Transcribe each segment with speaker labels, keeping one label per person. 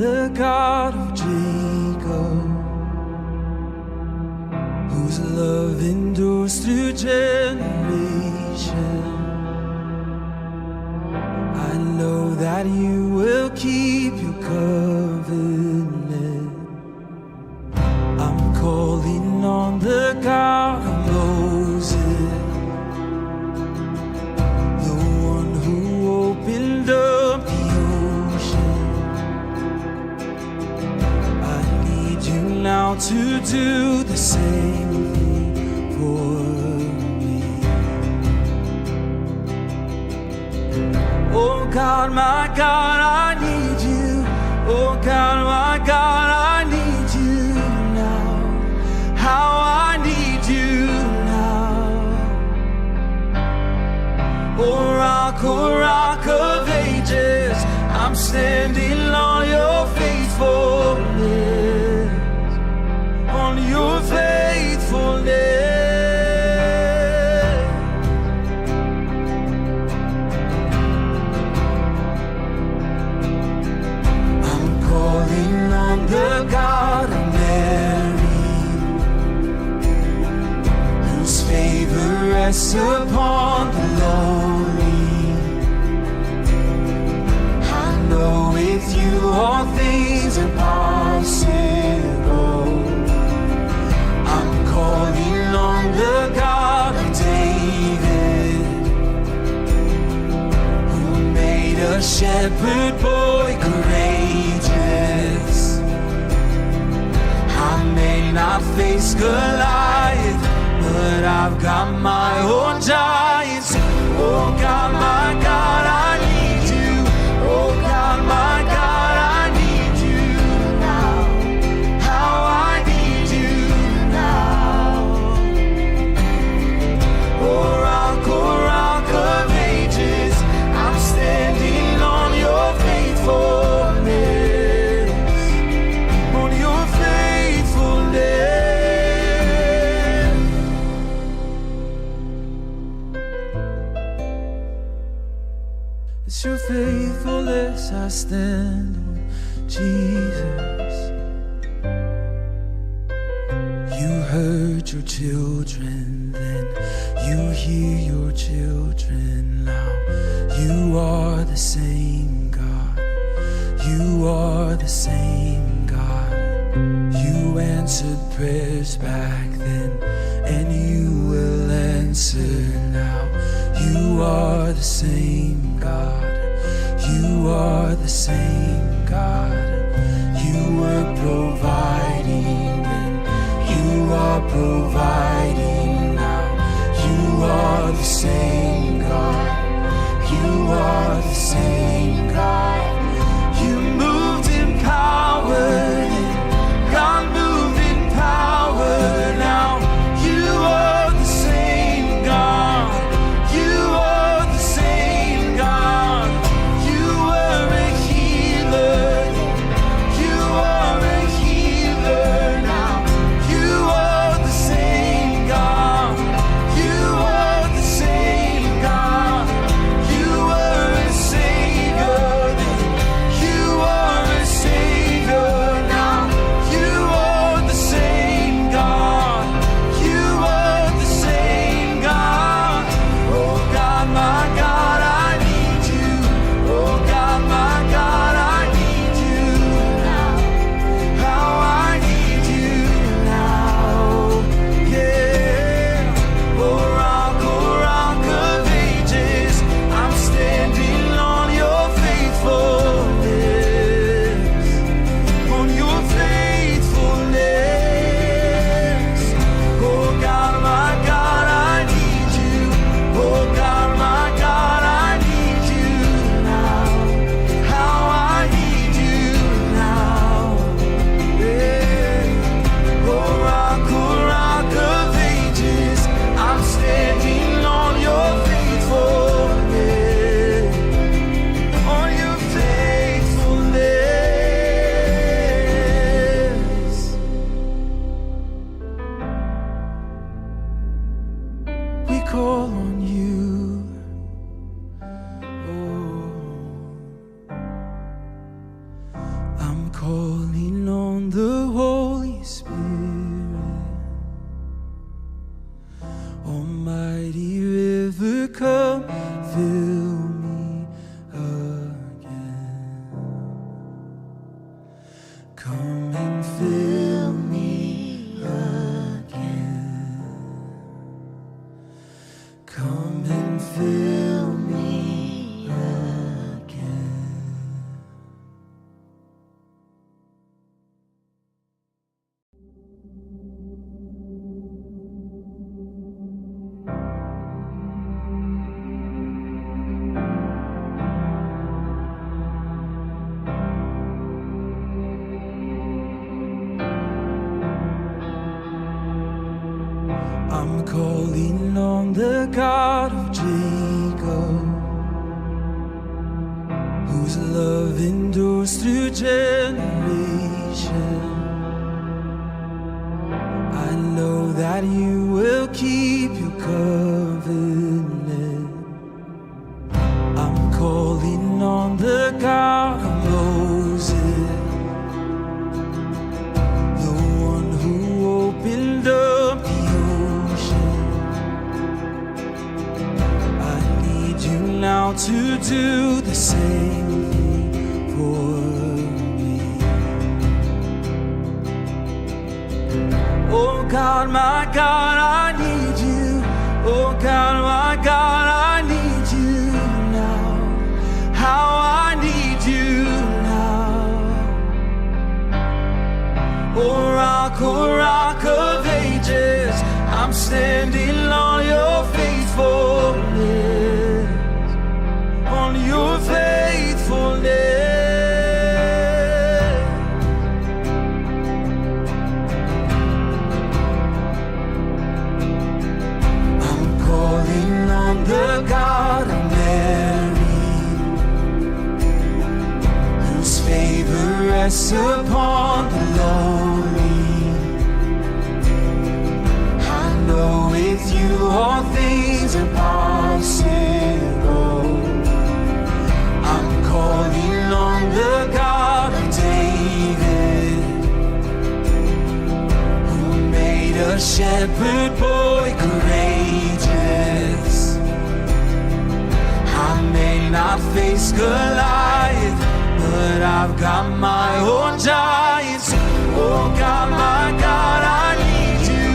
Speaker 1: the God of Jacob, whose love endures through generations. I know that you will keep your covenant. I'm calling on the God of Moses, the one who opened up the ocean. I need you now to do the same thing for me. Oh God, my God, I need you. Oh God, my God, I need you now. How I need you now. Oh rock, oh rock of ages, I'm standing on your faithfulness, on your faithfulness. I'm calling on the God of Mary, whose favor rests upon the lowly. I know with you all things are possible. I'm calling on the God of David, who made a shepherd boy courageous. I may not face Goliath, but I've got my own giants. Oh God, my God, I need you. Oh God, my God, I need you now. How I need you now. Oh rock of ages, I'm standing on your faithfulness, on your faithfulness. It's your faithfulness I stand on, Jesus. You heard your children then, you hear your children now. You are the same God. You are the same God. You answered prayers back then, and you will answer now. You are the same God. You are the same God. You were providing then. You are providing now. You are the same God. You are the same God. You moved in power then. God moved in power now. You are the same God. You are the same God. You were a healer then. You are a healer now. You are the same God. You are the same God. You were a Calling on the Holy Spirit. Almighty river, come fill me again. Come and fill me again. Come and fill me again. I'm calling on the God of Jacob, whose love endures through generations. I know that you will keep your covenant. I'm calling on the God of Moses, the one who opened up the ocean. I need you now to do the same thing for me. Oh God, my God, I need you. Oh God, my God, I need you now. How I need you now. Oh rock of ages, I'm standing on your faithfulness, on your faithfulness. I'm calling on the God of Mary, whose favor rests upon the lowly. I know with you all things are possible. I'm calling on the God of David, who made a shepherd boy courageous. I may not face Goliath, but I've got my own giants. Oh God, my God, I need you.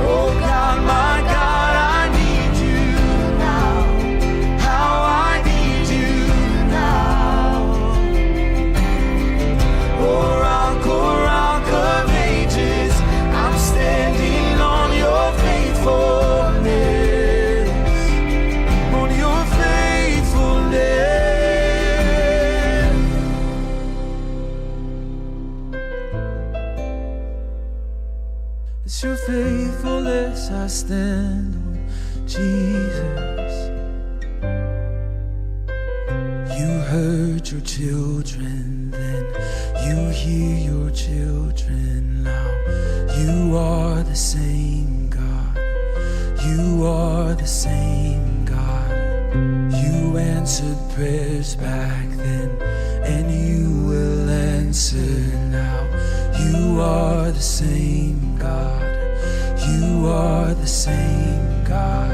Speaker 1: Oh God, my God, I need you now. How I need you now. Oh rock of ages, I'm standing on your faithfulness, on your faithfulness. It's your faithfulness I stand on, Jesus. You heard your children then, you hear your children now. You are the same God. You are the same God. You answered prayers back then, and you will answer now. You are the same God. You are the same God.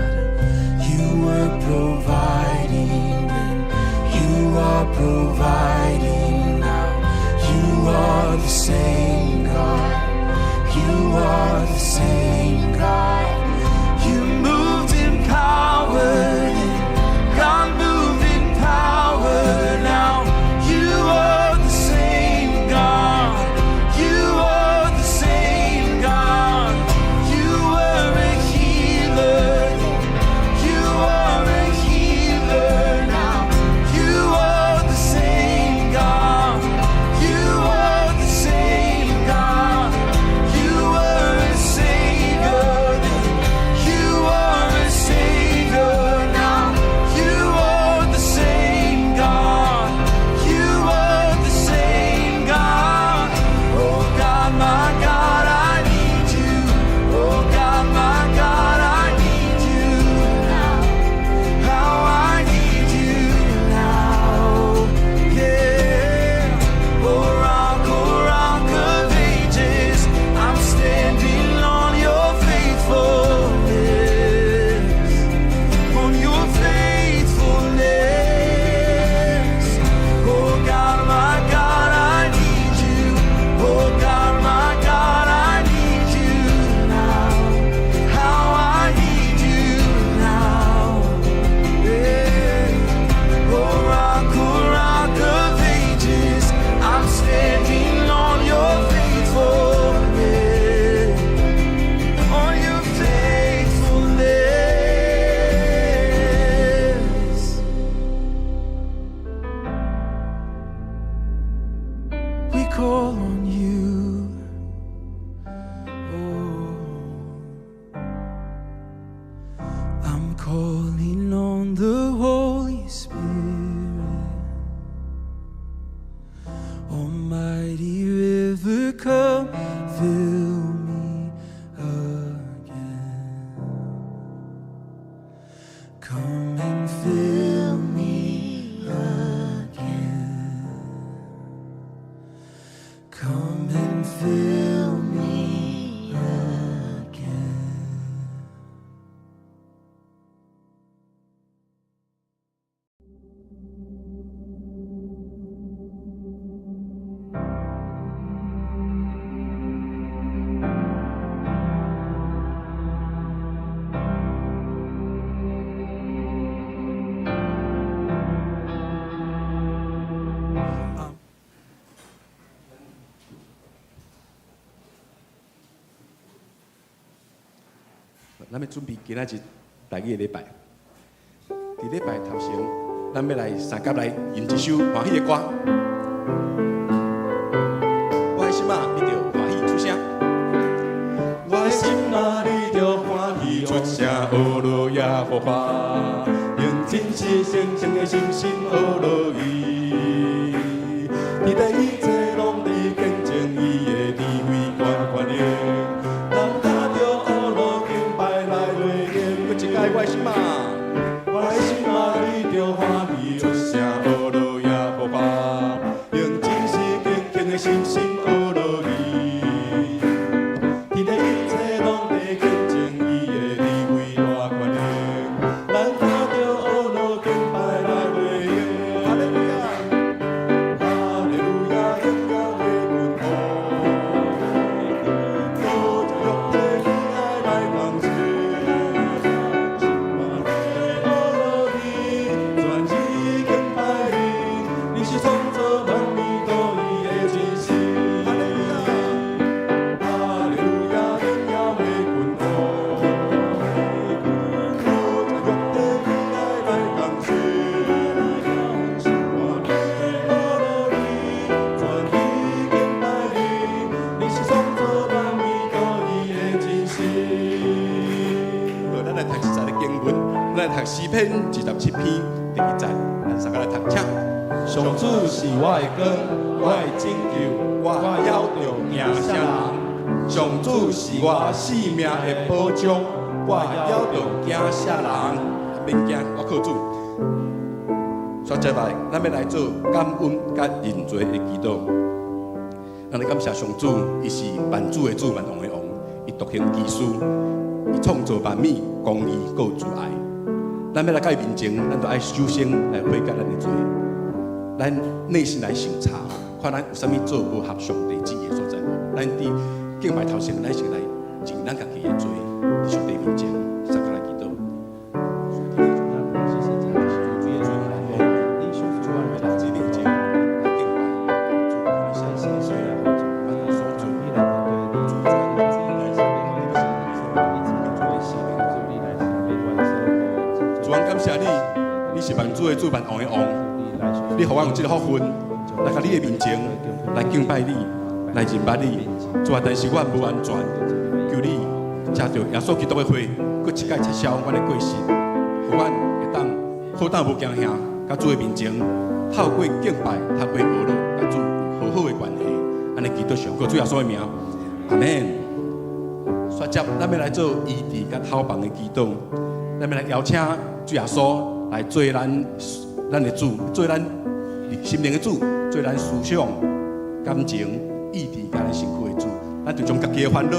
Speaker 1: You were providing then, you are providing now. You are the same God. You are the same God. You moved in power then. God moved in power now. You are the same God. You are the same God. You were a healer. You are a healer. on you. Oh, I'm calling on the Holy Spirit. Almighty river, come fill me again. Come and fill me again. Come and fill me again.
Speaker 2: 咱欲準備今仔日台語的禮拜。佇禮拜頭前，咱欲來相佮來吟一首歡喜的歌。我的心仔，你著歡喜出聲。
Speaker 3: 我的心仔，你著歡喜出聲，呵咾耶和華，用真實誠誠的心心呵咾伊。天地一切攏佇見證伊的智慧權權能。咱踏著呵咾敬拜來回應。
Speaker 2: 閣一擺，我的心仔，
Speaker 3: 我的心仔，你著歡喜出聲，呵咾耶和華，用真實虔誠的心心呵咾伊。天地一切攏佇見證伊的智慧大權能。咱踏著呵咾敬拜來回應。
Speaker 2: 哈利路亞，
Speaker 3: 哈利路亞，榮耀的君王，多謝肉體以愛來同齊。呵咾你，全日敬拜你，你是創造萬物獨一的真神。
Speaker 2: 哈利路亞，
Speaker 3: 哈利路亞，榮耀的君王，多謝肉體以愛來同齊。呵咾你，全日敬拜你，你是創造萬物獨一的真神。
Speaker 2: 好，咱來讀一節的經文，咱來讀詩篇27篇第一節，咱三個來讀，請。
Speaker 3: 上主是我的光，我的拯救，我猶著驚啥人？上主是我性命的保障，我猶著驚啥人？
Speaker 2: 免驚，我靠主。煞接來，咱欲來做感恩佮認罪的祈禱。咱來感謝上主，伊是萬主的主，萬王的王，伊獨行奇事，伊創造萬物，公義閣慈愛。咱欲來佮伊面前，咱著愛首先來悔改咱的罪，咱內心來省察，看咱有啥物做無合上帝旨意的所在無？咱佇敬拜頭前，咱先來認咱家己的罪，佇上帝面前，相佮來祈禱。主啊，感謝你，你是萬主的主，萬王的王，你予阮有這个福分，來到你的面前，來敬拜你，來認捌你。主啊，但是阮無完全，求你藉著耶穌基督的血，閣一擺擦消阮的過失，予阮會當好膽無驚嚇，佮主的面前，透過敬拜，透過呵咾，佮主有好好的關係。按呢祈禱上靠主耶穌的名，阿門。煞接，咱欲來做醫治佮透放的祈禱，咱欲來邀請主耶穌來做咱咱的主，做咱心靈的主，做咱思想、感情、意志佮咱身軀的主。咱就將家己的煩惱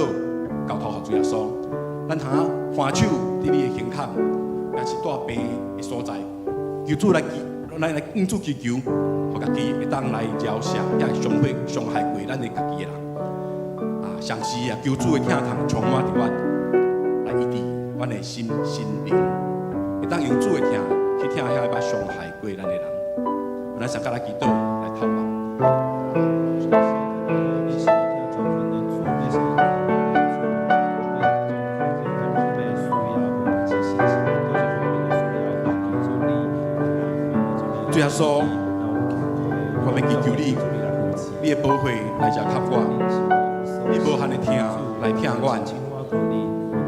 Speaker 2: 交託予主耶穌。咱通還手佇你的胸口，抑是帶病的所在，求主來，咱來向主祈求，予家己會當來療赦，遐傷害傷害過咱的家己的人。啊，同時也求主的疼痛充滿佇阮，來醫治阮的心心靈，會當用主的疼去疼遐捌傷害過咱的人。咱相佮來祈禱，來透放。主耶穌，我欲祈求你，你你的寶血來遮給我，你無限的疼來疼阮。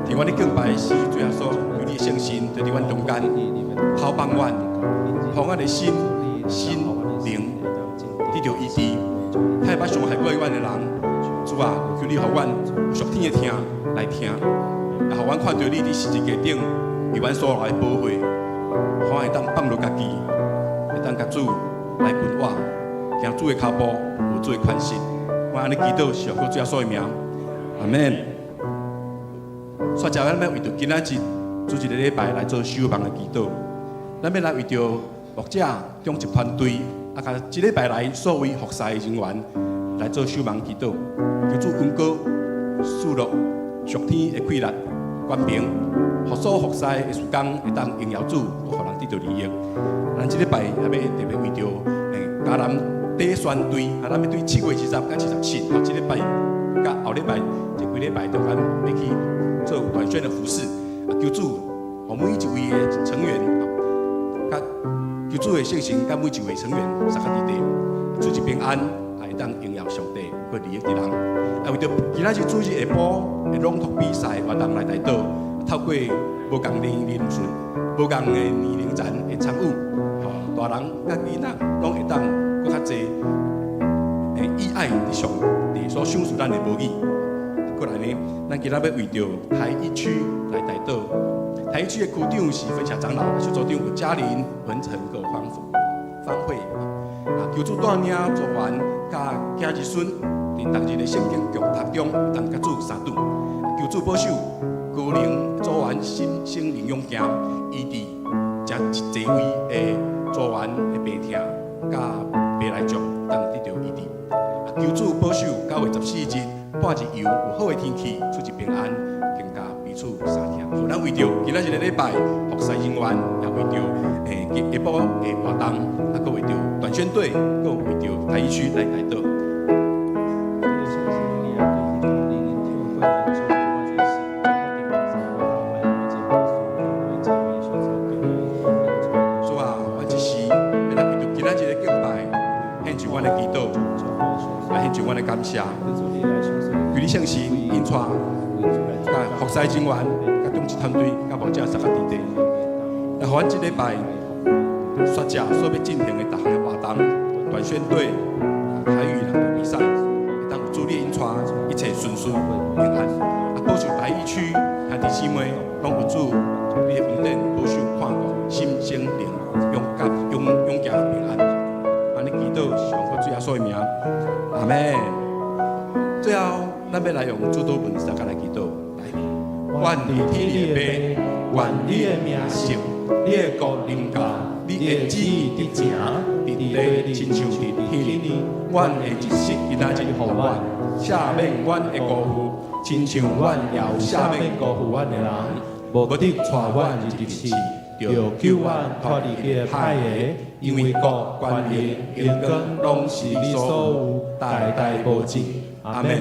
Speaker 2: 佇阮咧敬拜時，主耶穌，求你的聖神就佇阮中間，敨放阮，予阮的心、身、靈得著醫治。太捌傷害過阮的人，主啊，求你予阮有屬天的疼來疼，也予阮看著你佇十字架頂為阮所流的寶血，予阮會當放落家己，會當共主來跟我，行主的跤步，有主的權勢。我按呢祈禱，是奉主耶穌的名，阿們。煞接咱欲為著今仔日主日的禮拜來做守望的祈禱，咱欲來為著牧者長執團隊，啊，共這禮拜來所有服侍的人員來做守望祈禱，求主恩膏賜落屬天的氣力、權柄，予所服侍的事工會當榮耀主，予人得著利益。咱這禮拜也欲特別為著嘉南短宣隊，啊，咱欲對7月20佮27，吼，這禮拜佮後禮拜這幾禮拜中間欲去做短宣的服事，啊，求主，予每一位的成員，佮求主的聖神，佮每一位成員相佮佇地，主日平安，也會當榮耀上帝，閣利益佇人。啊，為著今仔日主日下晡的朗讀比賽活動來代禱，透過無仝年齡層、無仝的年齡層的參與，吼，大人佮囡仔攏會當閣較濟意愛佇上帝所賞賜咱的母語。過來呢，咱今仔欲為著台一區來代禱。台一區的區長是分享長老，小組長有嘉玲、文成、閣方方慧。啊，求主帶領組員佮囝兒孫佇逐日的聖經共讀中，當佮主相拄。求主保守高齡組員心身靈勇健，醫治誠濟位的組員的病痛，佮白內障當得著醫治。啊，求主保守9月14日半日遊有好的天氣，出入平安，更加彼此相疼。予咱為著今仔日的禮拜服侍人員，也為著下晡的活動，啊，閣為著短宣隊，閣為著台一區來代禱。主啊，阮這時欲來為著今仔日的敬拜，獻上阮的祈禱，來獻上阮的感謝。求你聖神引帶，佮服侍人員、佮長執團隊、佮牧者相佮佇地，來予阮這禮拜煞接所欲進行的逐項的活動、短宣隊、台語朗讀比賽，會當有主你引帶，一切順遂平安。啊，保守台一區兄弟姊妹攏有主你的恩典保守看顧，心身靈勇敢勇勇健平安。按呢祈禱是奉主耶穌的名，阿們。最後，咱欲來用主禱文相佮來祈禱。來，願佇天裡的父，願你的名聖，你的國臨到，你的旨意得成，佇地親像佇天裡。阮的一食今仔日予阮，赦免阮的辜負，親像阮也有赦免
Speaker 3: 辜負阮的人，無得帶阮入試，著救阮脫離彼个歹的，因為國、權柄、榮光，攏是你所有，代代無盡。阿們。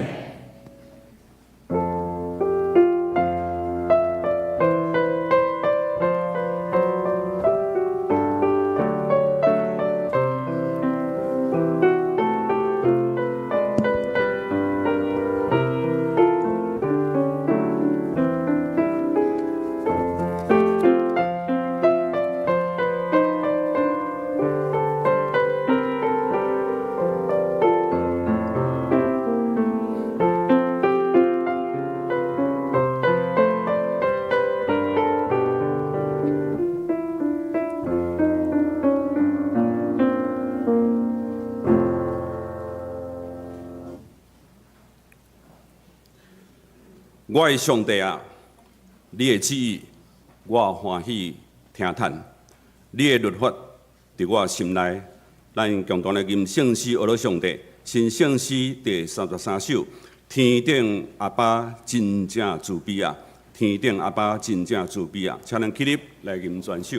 Speaker 4: 我的上帝啊，你的旨意我歡喜聽趁，你的律法佇我心內。咱共同來吟聖詩，學了上帝，新聖詩第33首。天頂阿爸真正慈悲啊！天頂阿爸真正慈悲啊！請咱起立來吟全首。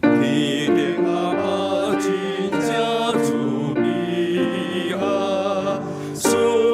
Speaker 4: 天頂阿爸真正慈悲啊，賜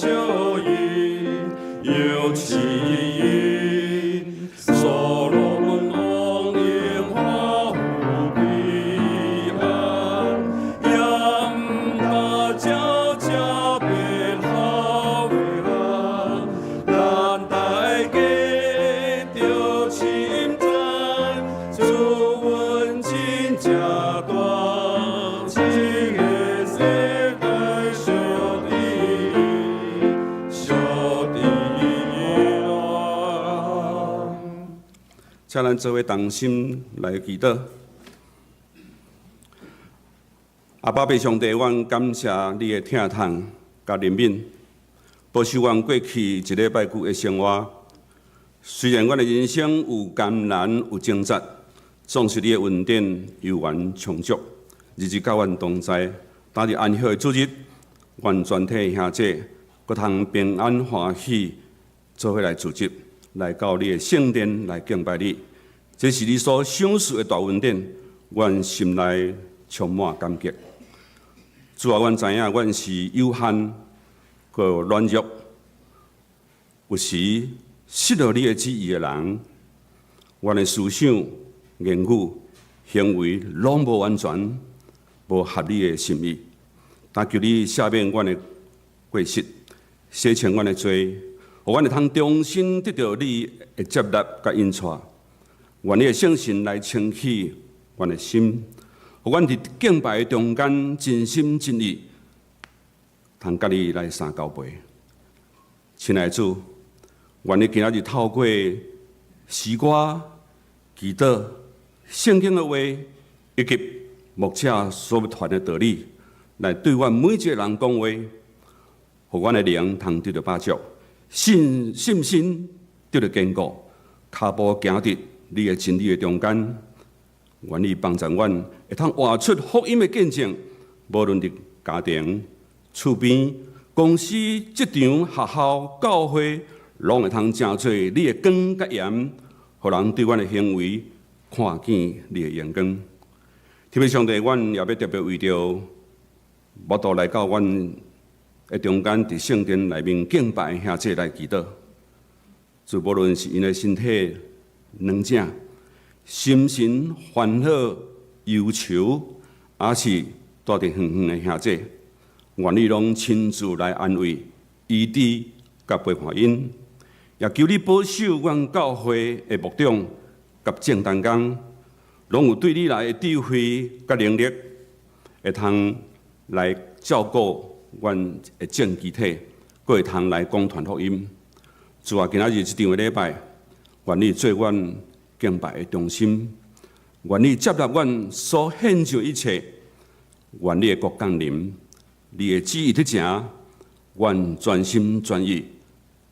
Speaker 4: 照應，又起因，所羅門王榮華富貴安，鹽大腳加變好啊，咱大家著稱讚，主恩真正大，這个世界上帝，上帝啊！
Speaker 2: 請咱做伙同心來祈禱。阿爸父上帝，阮感謝你的疼痛佮憐憫，保守阮過去一禮拜久的生活。雖然阮的人生有艱難有掙扎，總是你的恩典猶原充足，日日佮阮同在。今日安息的主日，願全體兄弟閣通平安歡喜，做伙來聚集，來到你的聖殿來敬拜你。這是你所賞賜的大恩典，阮心內充滿感激。主啊，阮知影阮是有限、閣軟弱，有時失落你的旨意的人，阮的思想、言語、行為攏無完全，無合你的心意。但求你赦免阮的過失，洗清阮的罪，予阮會通重新得著你的接納佮引帶。願你的聖神來清洗阮的心，予阮佇敬拜的中間真心真意，通佮你來相交陪。親愛的主，願你今仔日透過詩歌、祈禱、聖經的話，以及牧者所傳的道理，來對阮每一个人講話，予阮的靈通得著飽足，信心得著堅固，跤步行佇你的真理的中間，願你幫助阮會通活出福音的見證，無論佇家庭、厝邊、公司、職場、學校、教會，攏會通成做你的光佮鹽，予人對阮的行為看見你的榮光。天父上帝，阮也欲特別為著無法度來到阮的中間，佇聖殿內面敬拜的兄弟來祈禱。就無論是𪜶的身體軟正、心神煩惱、憂愁，抑是蹛佇遠遠的兄弟，願你攏親自來安慰、醫治佮陪伴𪜶，也求你保守阮教會的牧長佮眾同工，攏有對你來的智慧佮能力，會通來照顧阮的眾肢體，閣會通來講傳福音。主啊，今仔日這場的禮拜，願你做阮敬拜的中心，願你接納阮所獻上一切，願你的國降臨，你的旨意得成，阮全心全意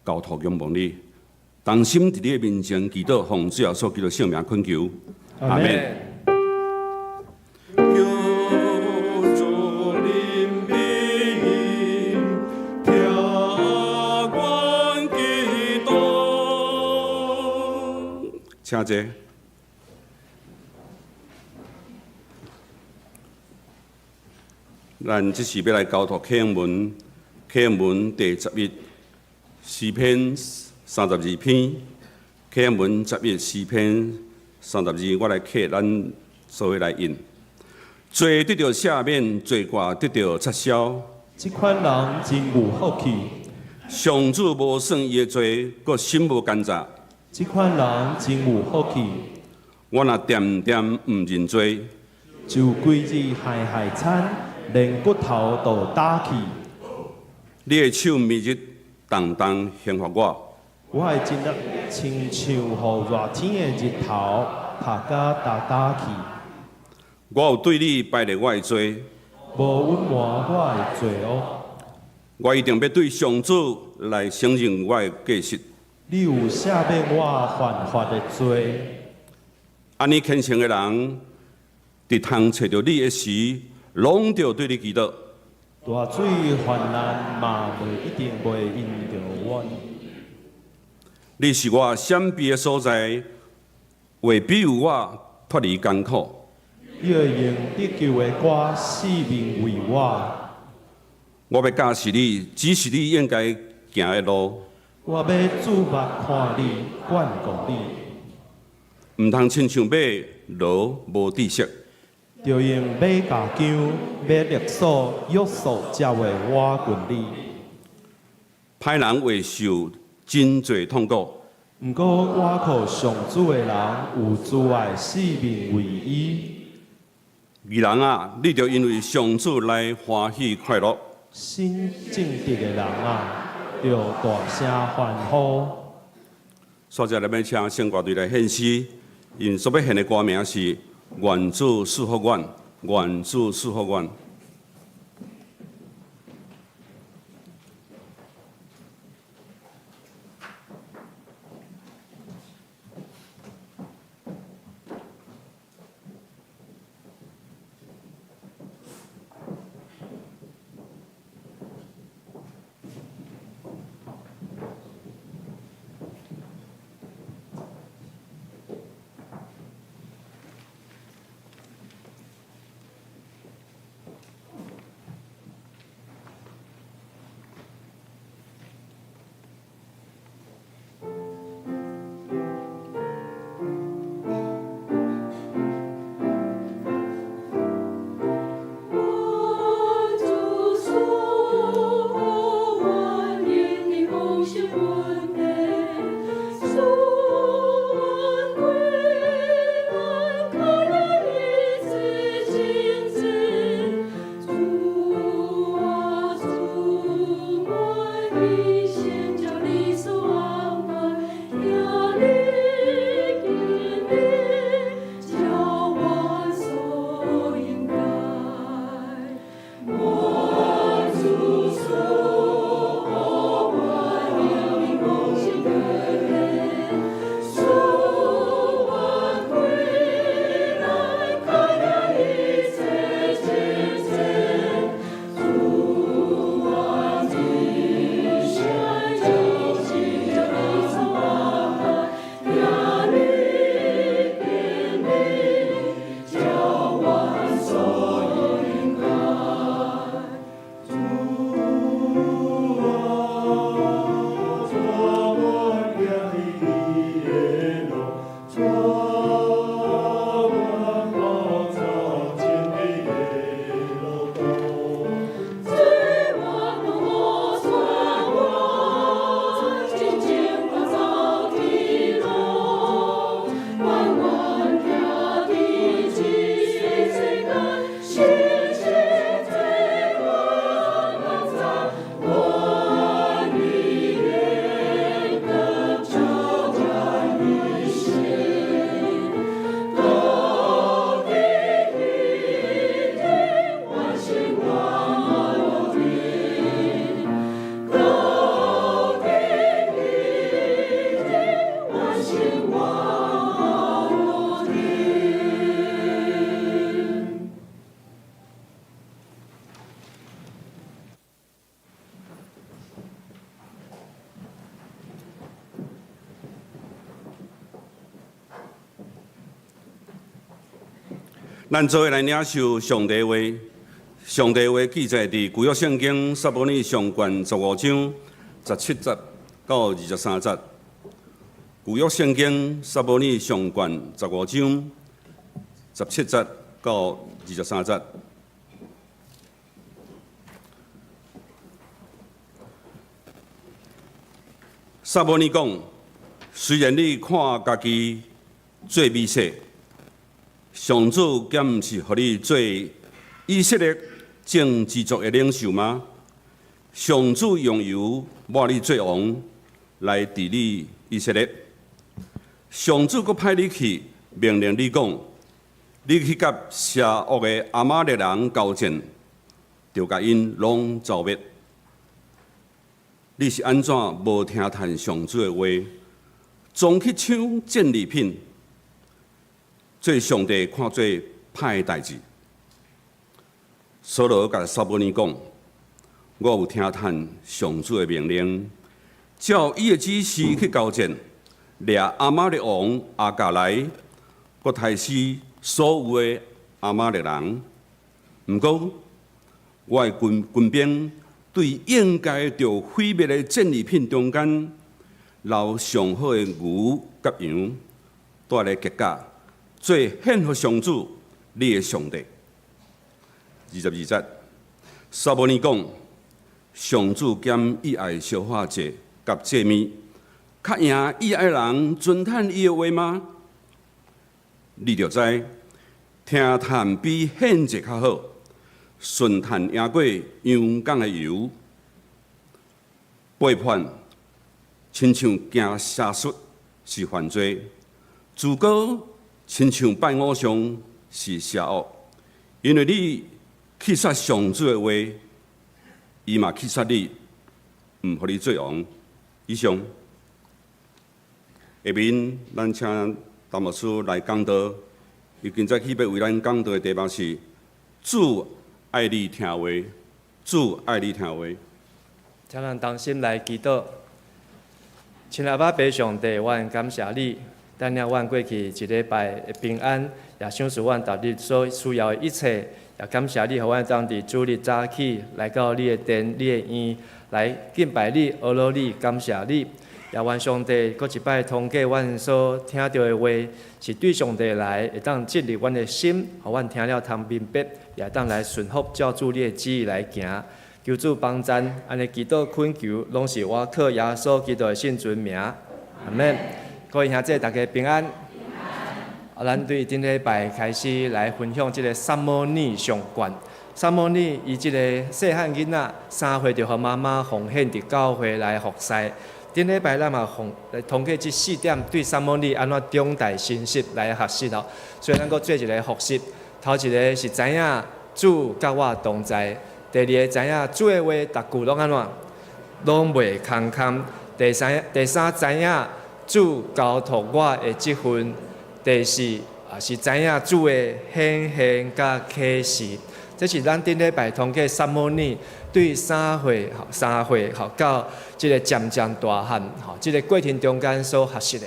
Speaker 2: 交託仰望你，同心佇你的面前祈禱，奉主耶穌基督聖名懇求，阿們。
Speaker 4: 求主憐憫，聽阮祈禱。
Speaker 2: 請坐。咱這時欲來交託課文，課文第十一，詩篇32篇，課文十一，詩篇三十二，我來課，咱做伙來印。罪得著赦免，罪過得著擦消。
Speaker 3: 這款人真有福氣。
Speaker 2: 上主無算伊的罪，閣心無奸詐。
Speaker 3: 這款人真有福氣。
Speaker 2: 我若恬恬毋認罪，
Speaker 3: 就規日害害慘，連骨頭都焦去。
Speaker 2: 你的手暝日重重刑罰我。
Speaker 3: 我的精力親像予熱天的日頭曬甲焦焦去。
Speaker 2: 我有對你敗列我的罪，
Speaker 3: 無隱瞞我的罪惡。
Speaker 2: 我一定欲對上主來承認我的過失。
Speaker 3: 你有赦免我犯法的罪。
Speaker 2: 按呢虔誠的人，佇通揣著你的時，攏著對你祈禱。
Speaker 3: 大水泛濫嘛，袂一定袂淹著阮。
Speaker 2: 你是我閃避的所在，話庇佑我脫離艱苦。
Speaker 3: 你會用得救的歌四面圍我。
Speaker 2: 我欲教示你，指示你應該
Speaker 4: 行的路。
Speaker 5: 我欲注目看你，眷顧你。
Speaker 4: 毋通親像馬驢無知識。
Speaker 5: 著用馬鉸鉗、馬勒索約束才會倚近你。
Speaker 4: 歹人會受真濟痛苦。
Speaker 5: 毋過倚靠上主的人有慈愛四面圍伊。
Speaker 4: 義人啊，你著因為上主來歡喜快樂。
Speaker 5: 心正直的人啊，著大聲歡呼。
Speaker 4: 煞來欲請聖歌隊來獻詩，𪜶所欲獻的歌名是《願主賜福阮》，願主賜福阮。咱做伙來領受上帝話，上帝話記載佇舊約聖經撒母耳上卷15章17節到23節。舊約聖經撒母耳上卷15章17節到23節。撒母耳講：雖然你看家己做微細，上主敢毋是予你做以色列眾支族的領袖嗎？上主用油抹你做王，來治理以色列。上主閣派你去，命令你講：你去佮邪惡的亞瑪力人交戰，著共𪜶攏剿滅。你是按怎無聽趁上主的話，總去搶戰利品，做上帝看做歹的代誌？掃羅共撒母耳講：我有聽趁上主的命令，照伊的指示去交戰，掠亞瑪力王亞甲來，閣刣死所有的亞瑪力人。毋過，我的軍兵對應該著毀滅的戰利品中間，留上好的牛佮羊，帶來吉甲，做獻予上主你的上帝。22節，撒母耳講，上主減伊愛燒化祭佮祭物，較贏伊愛人遵趁伊的話嗎？你著知，聽趁比獻祭較好，順趁贏過羊犅的油。背叛，親像行邪術是犯罪；自高，親像拜偶像是邪惡。因為你棄殺上主的話，伊嘛棄殺你，毋予你做王。以上，下面咱請陳牧師來講道。伊今早起欲為咱講道的題目是：主愛你聽話，主愛你聽話。
Speaker 6: 請咱同心來祈禱。親愛阿爸上帝，我感謝你，帶領阮過去一禮拜的平安，也賞賜阮逐日所需要的一切，也感謝你，予阮當佇主日早起來到你的殿、你的院來敬拜你、阿羅你、感謝你。也願上帝閣一擺通過阮所聽著的話，是對上帝來，會當激勵阮的心，予阮聽了通明白，也會當來順服照主你的旨意來行。求主幫贊，按呢祈禱懇求，攏是我靠耶穌基督的聖尊名，阿門。各位兄弟，大家平安。啊，咱對頂禮拜開始來分享這个撒母耳上卷。撒母耳伊這个細漢囡仔3歲就予媽媽奉獻佇教會來服侍。頂禮拜咱嘛奉通過這四點對撒母耳按怎長大信息來學習哦。所以咱閣做一个複習。頭一个是知影主佮我同在。第二个知影主的話，逐句攏按怎，攏袂空空。第三知影主交託我的職分。第四啊是知影主的顯現佮啟示。這是咱頂禮拜通過撒母耳對3歲吼3歲吼到這个漸漸大漢吼這个過程中間所學習的。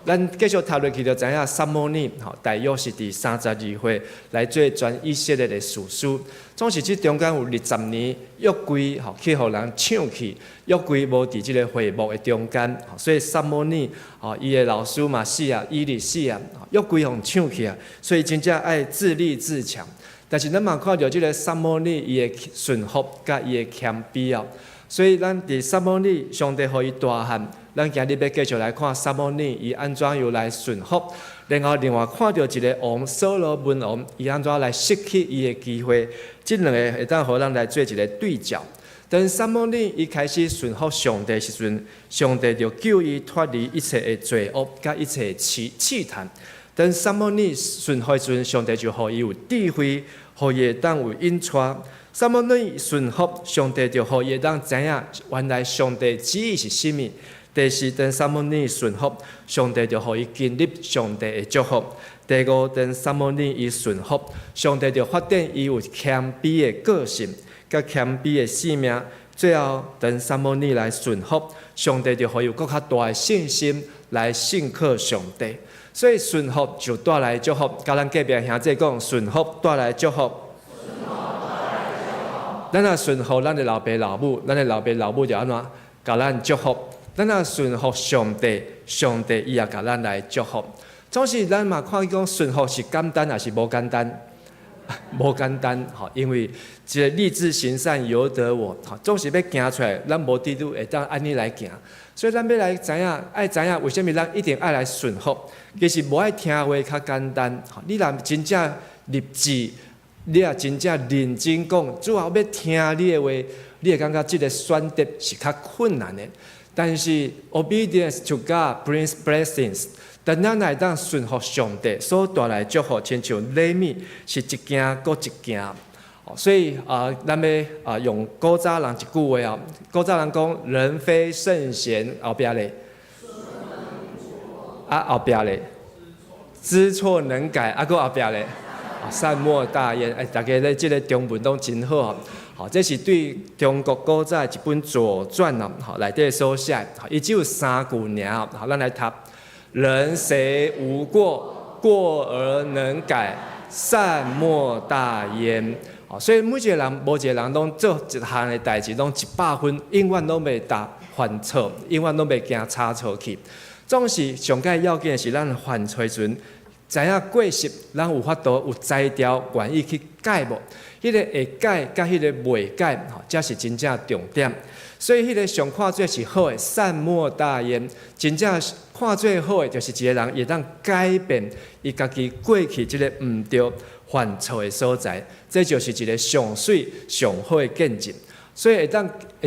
Speaker 6: 咱繼續讀落去就知影撒母耳吼，大約是佇32歲來做全以色列的士師。總是這中間有20年約櫃吼去予人搶去，約櫃無佇這个會幕的中間，所以撒母耳吼伊的老師嘛死啊，以利死啊，約櫃予搶去啊，所以真正愛自立自強。但是咱嘛看著這个撒母耳伊的順服佮伊的謙卑哦，所以咱佇撒母耳上帝予伊大漢。咱今日欲繼續來看撒母耳伊按怎樣來順服，然後另外看著一个王所羅門王，伊按怎來失去伊的機會，這兩个會當予咱來做一个對照。當撒母耳伊開始順服上帝時陣，上帝就救伊脫離一切的罪惡佮一切試探。當撒母耳順服時陣，上帝就予伊有智慧，予伊會當有引帶。撒母耳順服上帝，就予伊會當知影原來上帝旨意是啥物。第四，當撒母耳順服，上帝就予伊經歷上帝的祝福。第五，當撒母耳伊順服，上帝就發展伊有謙卑的個性，佮謙卑的生命。最後，當撒母耳來順服，上帝就予伊有閣較大的信心來信靠上帝。所以順服就帶來祝福。佮咱隔壁兄弟講，順服帶來祝福。咱若順服咱的老爸老母，咱的老爸老母就按怎？共咱祝福。咱若順服上帝，上帝伊也共咱來祝福。總是咱嘛看見講順服是簡單抑是無簡單？無簡單，吼，因為這个立志行善由得我，吼，總是欲行出來，咱無佇拄會當按呢來行。所以咱欲來知影，愛知影為啥物咱一定愛來順服？其實無愛聽話較簡單。你若真正立志，你若真正認真講，主啊，我欲聽你的話，你會感覺這个選擇是較困難的。但是 obedience to God brings blessings。當咱來當順服上帝所帶來祝福，親像禮物是一件閣一件。所以啊，咱欲啊用古早人一句話哦，古早人講人非聖賢，後壁咧，啊後壁咧，知錯能改，啊閣後壁咧，善莫大焉。欸，大家咧這个中文攏真好哦。好，這是對中國古早一本左傳哦，好內底所寫，伊只有三句爾，好，咱來讀。人誰無過？過而能改，善莫大焉。所以每一个人，無一個人攏做一項的代誌，攏100分，永遠攏袂當犯錯，永遠攏袂行差錯去。總是上蓋要緊的是，咱犯錯時陣，知影過失，咱有法度有才調，願意去改無？彼個會改，佮彼個袂改，吼，才是真正重點。所以，彼個上看做是好的，善莫大焉。真正看做好的，就是一個人會當改變伊家己過去這個毋對、犯錯的所在，這就是一個上媠上好的見證。所以會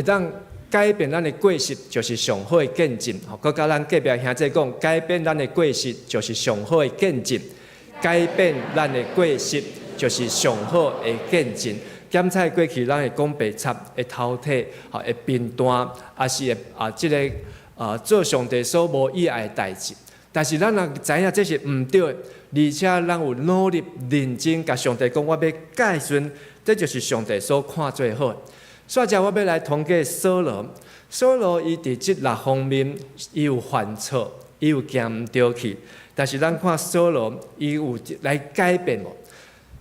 Speaker 6: 當改變咱的過失，就是上好的見證。吼，閣佮咱隔壁兄弟講，改變咱的過失，就是上好的見證。改變咱的過失，就是上好的見證。檢採過去，咱會講白賊，會偷提，吼，會貧惰，抑是會啊，這个啊做上帝所無喜愛的代誌。但是咱若知影這是毋對的，而且咱有努力認真，共上帝講，我欲改時陣，這就是上帝所看做好的。煞來我欲來統計掃羅，掃羅伊佇這六方面，伊有犯錯，伊有行毋對去。但是咱看掃羅，伊有來改變無？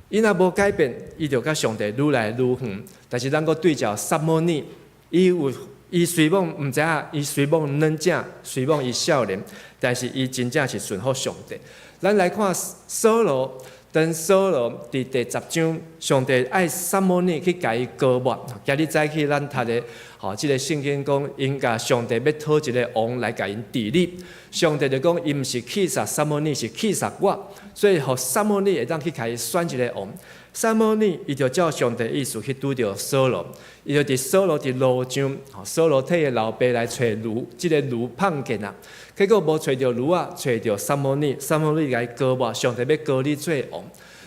Speaker 6: 伊若無改變，伊就佮上帝愈來愈遠。但是咱閣對照撒母耳，伊有伊雖罔毋知影，伊雖罔軟正，雖罔伊少年，但是伊真正是順服上帝。咱來看掃羅，當掃羅佇第10章，上帝愛撒母耳去共伊膏抹。今日早起咱讀的，吼，這个聖經講，𪜶共上帝欲討一个王來共𪜶治理。上帝就講，伊毋是棄殺撒母耳，是棄殺我，所以予撒母耳會當去共伊選一个王。撒母耳伊就照上帝意思去拄著掃羅，伊就佇掃羅佇路上，掃羅替伊老爸來揣驢，這个驢麭見啊，結果無揣著驢仔，揣著撒母耳，撒母耳共伊膏抹，上帝欲膏你做王，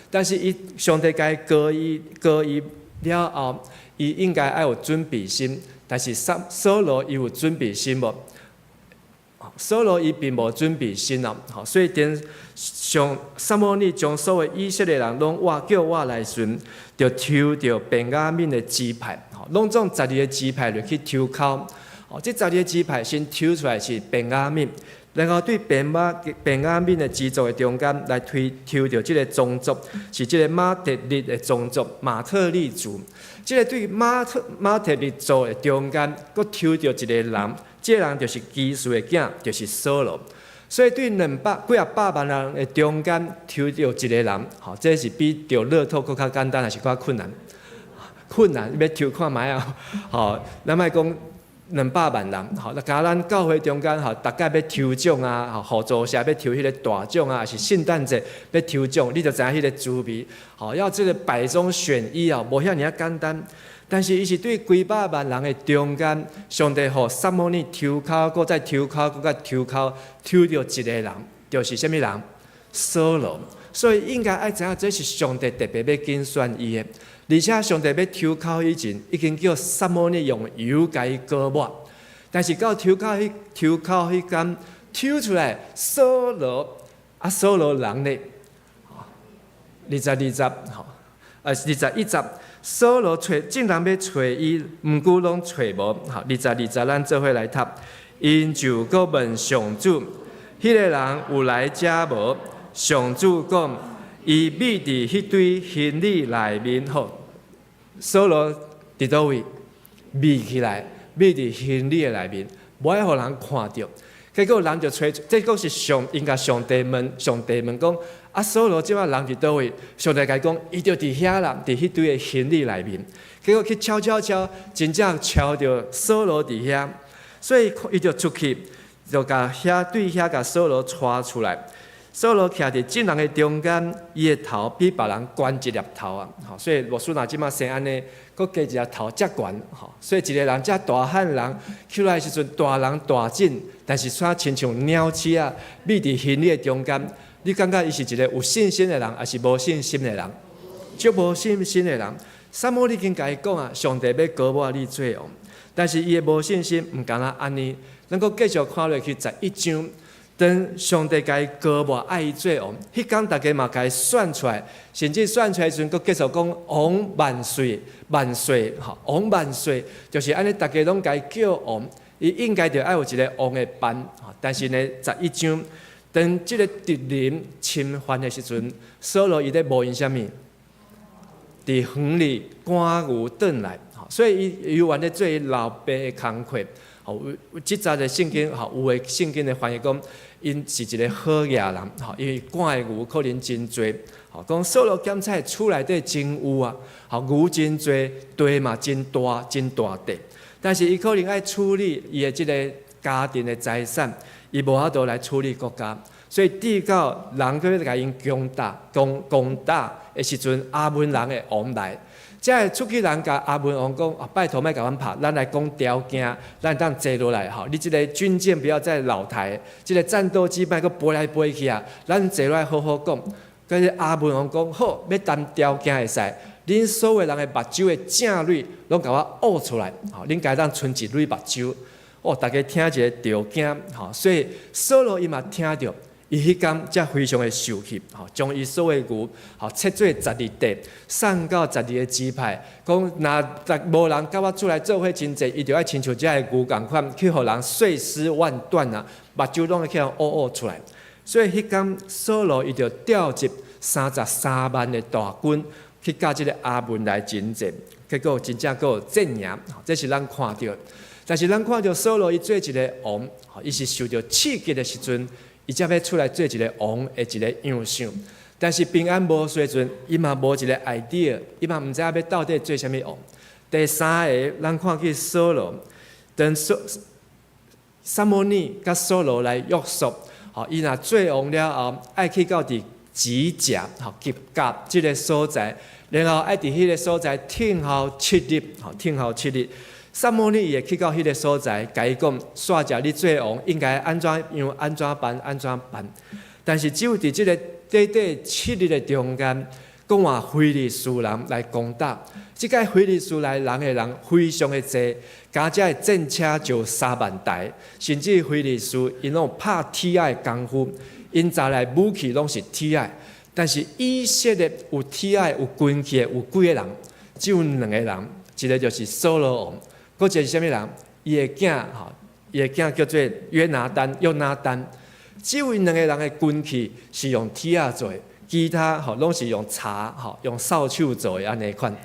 Speaker 6: 但是伊上帝共伊膏伊膏伊了後，伊應該愛有準備心，但是掃掃羅伊有準備心無？掃羅伊並無準備心哦，所以當上撒母耳將所有以色列人攏挖叫挖來時陣，就抽著便雅憫的支派，攏總12個支派入去抽籤，哦，這十二个支派先抽出來是便雅憫，然後對便雅憫的支族的中間來推抽著這个宗族，是這个馬特利的宗族，馬特利族。這个對馬特利族的中間，閣抽著一个人。這个人就是基士的囝，就是掃羅。所以對兩百幾仔百萬人的中間抽著一个人，吼，這是比著樂透閣較簡單，還是較困難？困難，欲抽看覓啊？吼，咱莫講兩百萬人，吼，那共咱教會中間，吼，逐擺欲抽獎啊，吼，互助社欲抽彼个大獎啊，抑是聖誕節欲抽獎，你就知影彼个滋味，吼，要這个百中選一啊，無遐爾仔簡單。但是伊是對幾百萬人的中間，上帝予撒母耳抽籤，閣再抽籤，閣再抽籤，抽著一个人，就是啥物人？掃羅。所以應該愛知影，這是上帝特別欲揀選伊的，而且上帝欲抽籤以前，已經叫撒母耳用油共伊膏抹。但是到抽籤彼抽籤彼工抽出來，掃羅啊，掃羅人呢？22節，吼，啊，21節。掃羅揣眾人欲揣伊，毋過攏揣無。吼，22節咱做伙來讀。𪜶就閣問上主，彼个人有來遮無？上主講，伊覕佇彼堆行李內面。吼，掃羅佇佗位？覕起來，覕佇行李的內面，無愛予人看著。結果人就揣，這閣是上應該上帝問，上帝問講。啊，掃羅這擺人佇佗位？上帝共伊講，伊就佇遐啦，佇彼堆的行李內面。結果去敲敲敲，真正敲著掃羅佇遐，所以伊就出去，就共遐對遐共掃羅帶出來。掃羅徛佇眾人的中間，伊的頭比別人懸一粒頭啊！吼，所以牧師若這擺生按呢，閣加一粒頭遮懸吼。所以一个人遮大漢人起來時陣，大人大種，但是卻親像鳥鼠仔，覕佇行李的中間。你感覺伊是一个有信心的人，抑是無信心的人？足無信心的人。撒母耳已經共伊講啊，上帝欲膏抹你做王，但是伊的無信心毋干焦按呢。咱閣繼續看落去11章，當上帝共伊膏抹愛伊做王，彼工大家嘛共伊選出來，甚至選出來時陣，閣繼續講王萬歲萬歲，吼，王萬歲，就是按呢，大家攏共伊叫王，伊應該著愛有一个王的範，但是呢，十一章，當這个敵人侵犯的時陣，掃羅伊咧無閒啥物？佇園裡趕牛轉來，所以伊猶原咧做伊老爸的工課。吼，有這節的聖經，吼，有的聖經的翻譯講，𪜶是一个好額人，吼，因為趕的牛可能真濟。吼，講掃羅檢查厝內底真有啊，吼，牛真濟，地嘛真大，真大塊。但是伊可能愛處理伊的這个家庭的財產，伊無法度來處理國家。所以直到人閣欲共𪜶攻打、攻打的時陣，亞捫人的王來，這个出去人共亞捫王講：啊，拜託莫共阮拍，咱來講條件，咱當坐落來吼。你這個軍艦不要再繞台，這个戰鬥機莫閣飛來飛去啊，咱坐落來好好講。可是亞捫王講好，欲談條件會使，恁所有人的目睭的正蕊攏共我挖出來，吼，恁家當賰一蕊目睭。哦，逐家聽一下著驚，吼，所以掃羅伊嘛聽著。伊彼工才非常的受氣，吼，將伊所有的牛，吼，切做十二塊，送到十二个支派，講若無人佮我出來做伙真濟，伊就愛親像這个牛仝款，去予人碎屍萬段啊，目睭攏會去予挖挖出來。所以彼工掃羅伊就調集33萬的大軍去佮這个亞捫來征戰，結果真正閣有戰贏，這是咱看著。但是咱看著掃羅伊做一个王，伊是受著刺激的時陣，伊才欲出來做一个王的一个樣相，但是平安無事陣，伊嘛無一个 idea，伊嘛毋知影欲到底做啥物王。第三个，咱看見掃羅，當撒母耳佮掃羅來約束，吼，伊若做王了後，愛去到佇吉甲，吼，吉甲這个所在，然後愛佇彼个所在等候七日，吼，等候七日。撒母耳會去到彼个所在，共伊講：煞食你做王應該按怎樣、按怎辦、按怎辦。但是只有佇這个短短七日的中間，講話非利士人來攻打。這個非利士來人的人非常的濟，加這的戰車就3萬台，甚至非利士𪜶攏有拍鐵仔的功夫，𪜶揸來武器攏是鐵仔。但是以色列有鐵仔有軍器的有幾個人？只有兩個人，一個就是掃羅王。閣一个是啥物人？伊的囝吼，伊的囝叫做約拿單，約拿單。只有𪜶兩个人的軍器是用鐵仔做的，其他吼攏是用柴吼，用掃帚做的按呢款。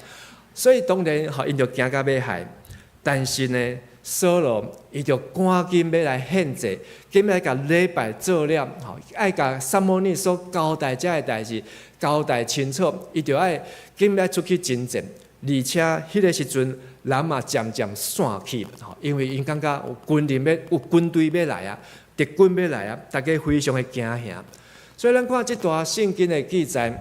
Speaker 6: 所以當然吼，𪜶就驚甲欲害。但是呢，掃羅伊就趕緊欲來獻祭，緊來共禮拜做了，吼，愛共撒母耳所交代這个代誌交代清楚，伊就愛緊欲出去征戰，而且彼个時陣人嘛漸漸散去，吼，因為𪜶感覺有軍人欲有軍隊欲來啊，敵軍欲來啊，大家非常的驚嚇。所以咱看這段聖經的記載，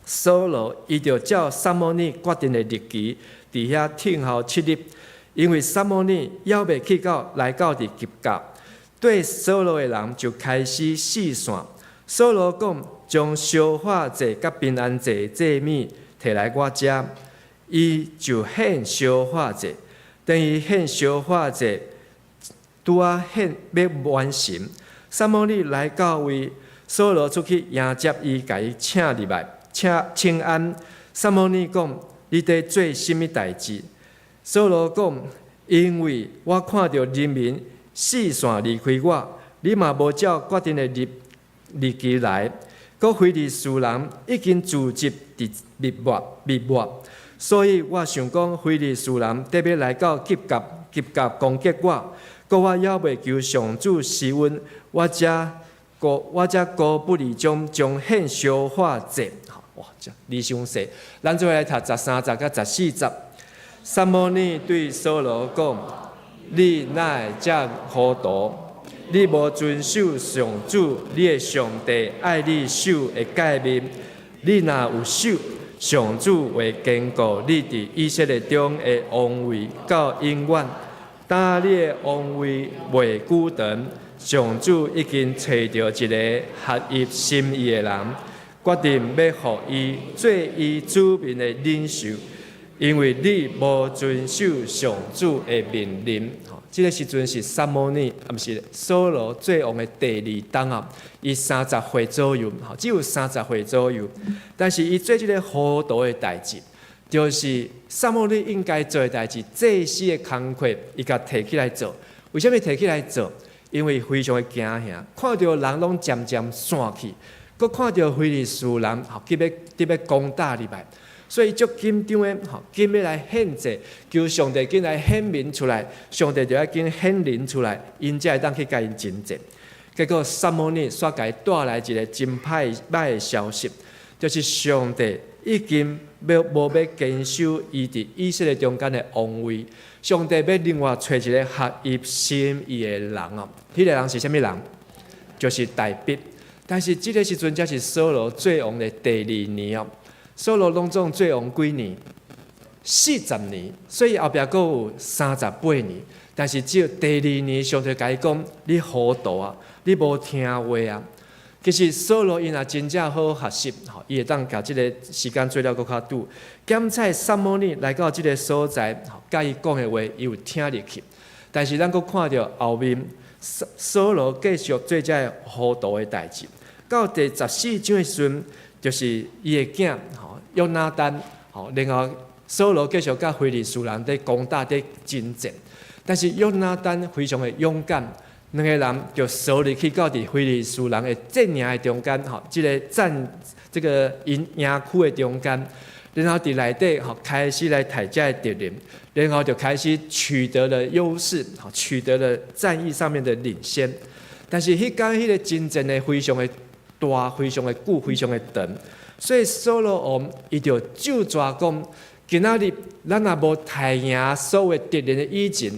Speaker 6: 掃羅伊就照撒母耳決定的日期，佇遐等候七日，因為撒母耳猶未去到來到佇吉甲，綴掃羅的人就開始四散。掃羅講：將燒化祭佮平安祭祭物提來我遮。伊就獻燒化祭，當伊獻燒化祭，拄仔獻欲完成，撒母耳來到位，掃羅出去迎接伊，共伊請入來，請請安。撒母耳講：你佇做啥物代誌？掃羅講：因為我看著人民四散離開我，你嘛無照決定的日日期來，閣非利士人已經聚集佇密抹密抹。所以我想講，非利士人得欲來到吉甲，吉甲攻擊我，閣我猶未求上主施恩，我才高不離將將獻燒化祭。哇，這離傷細，咱做伙來讀13節佮14節。撒母耳對掃羅講：你哪會遮糊塗？你無遵守上主你的上帝愛你守的誡命，你若有守，上主會堅固你佇以色列中的王位到永遠。但你的王位袂久長，上主已經揣著一个合伊心意的人，決定欲予伊做伊子民的領袖，因為你無遵守上主的命令。這个時陣是撒母耳，啊，毋是掃羅做王的第二冬啊，伊30歲左右，只有三十歲左右。但是伊做這个糊塗的代誌，就是撒母耳應該做的代誌，祭司的工課，伊共提起來做。為啥物提起來做？因為非常的驚嚇，看著人攏漸漸散去，閣看著非利士人，吼，急欲急欲攻打入來。所以足緊張的，吼，緊欲來獻祭，求上帝緊來顯明出來，上帝就愛緊顯靈出來，𪜶才會當去共𪜶爭戰。結果撒母耳煞共伊帶來一个真歹歹的消息，就是上帝已經欲無欲堅守伊佇以色列中間的王位，上帝欲另外揣一个合伊心意的人哦。彼个人是啥物人？就是大衛。但是這个時陣才是掃羅做王的第二年哦。掃羅攏總做王幾年？40年，所以後壁閣有38年。但是只有第二年，上帝共伊講：你糊塗啊，你無聽話啊。其實掃羅伊若真正好學習，吼，伊會當共這个時間做了閣較久。檢採撒母耳來到這个所在，吼，共伊講的話，伊有聽入去。但是咱閣看著後面，掃羅繼續做這个糊塗的代誌。到第14章的時陣，就是伊的囝吼約拿單，吼，然後掃羅繼續佮非利士人佇攻打佇爭戰。但是約拿單非常的勇敢，兩个人就趖入去到佇非利士人的陣營的中間，吼，這个戰這个營營區的中間，然後佇內底吼開始來刣這个敵人，然後就開始取得了優勢，吼，取得了戰役上面的領先。但是彼工彼个爭戰的非常的大，非常的久，非常的長，所以掃羅王伊就咒詛講：今仔日咱若無刣贏所有敵人的以前，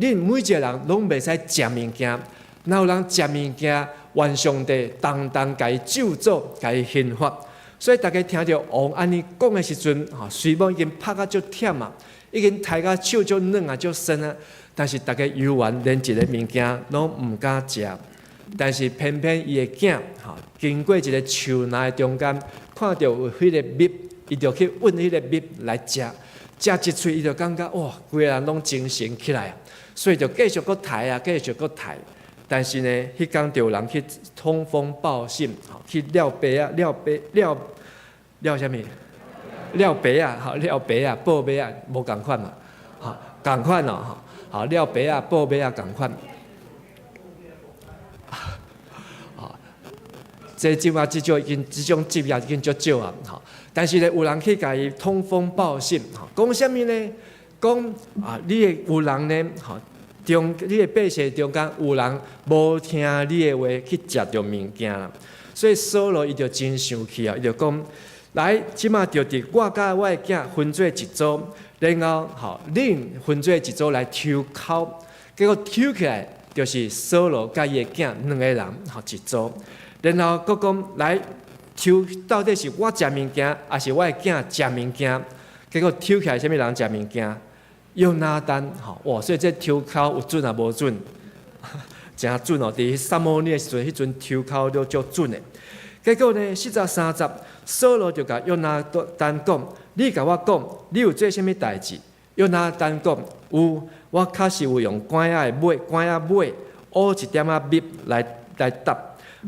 Speaker 6: 恁每一个人攏袂使食物件。若有人食物件，願上帝當當共伊咒詛，共伊刑罰。所以大家聽著王按呢講的時陣，吼，雖罔已經拍甲足忝啊，已經刣甲手足軟啊，足酸啊，但是大家猶原連一个物件攏毋敢食。但是偏偏伊的囝，吼，經過一个樹林的中間，看著有彼个蜜，伊就去揾彼个蜜來食，食一喙伊就感覺哇，規个人攏精神起來，所以就繼續閣刣啊，繼續閣刣。但是呢，彼工就有人去通風報信，吼，去撂白仔，撂白撂撂啥物？撂白仔，吼，撂白仔，報馬仔，無仝款嘛，吼，仝款哦，吼，好，撂白仔，報馬仔，仝款。啊，這這馬這種已經這種職業已經足少啊，吼。但是呢，有人去共伊通風報信，吼，講啥物呢？講啊，你的有人呢，吼，中你的百姓中間有人無聽你的話去食著物件啦，所以掃羅伊就真生氣啊，伊就講：來，這馬就佇我佮我的囝分做一組，然後吼，恁分做一組來抽籤，結果抽起來就是掃羅佮伊的囝兩個人吼一組，然後閣講來抽到底是我食物件，抑是我的囝食物件？結果抽起來啥物人食物件？約拿單吼，哇！所以這抽籤有準抑無準？誠準哦！佇撒母耳的時陣，彼陣抽籤都足準的。結果呢，43節，掃羅就共約拿單講：你共我講，你有做啥物代誌？約拿單講：有，我確實有用竿仔的尾，竿仔尾挖一點仔蜜來來搭，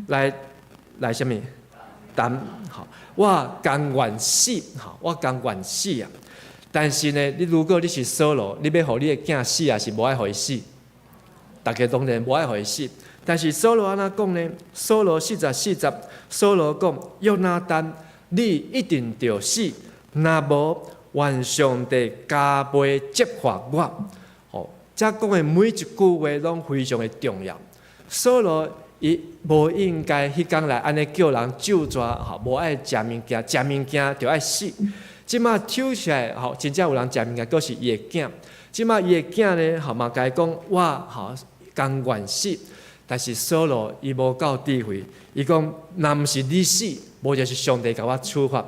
Speaker 6: 來來啥物？擔吼，我甘願死，吼，我甘願死啊！但是呢，你如果你是掃羅，你欲予你的囝死，抑是無愛予伊死？大家當然無愛予伊死。但是掃羅按怎講呢？掃羅44節，掃羅講：約拿單，你一定著死，若無願上帝加倍責罰我。吼，這講的每一句話攏非常的重要。掃羅伊無應該彼工來按呢叫人咒詛，吼，無愛食物件，食物件就愛死。這馬抽起來，吼，真正有人食物件，閣是伊的囝。這馬伊的囝呢，吼嘛共伊講，我吼甘願死。但是掃羅伊無夠智慧，伊講若毋是你死，無就是上帝共我處罰。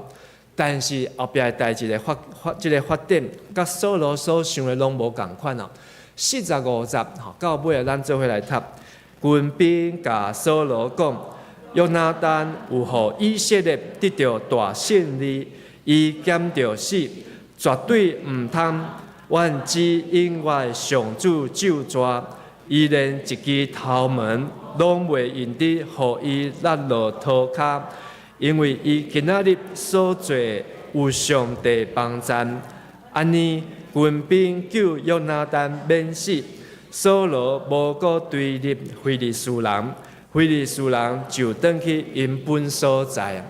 Speaker 6: 但是後壁的代誌的發發這个發展，佮掃羅所想的攏無仝款哦。45節吼，到尾啊，咱做伙來讀。軍兵共掃羅講，約拿單有予以色列得著大勝利，伊兼著死，絕對毋通。願主永遠上主咒詛，伊連一支頭毛攏袂用得予伊落落塗跤，因為伊今仔日所做有上帝幫贊。按呢，軍兵救約拿單免死，掃羅無閣追入非利士人，非利士人就轉去𪜶本所在。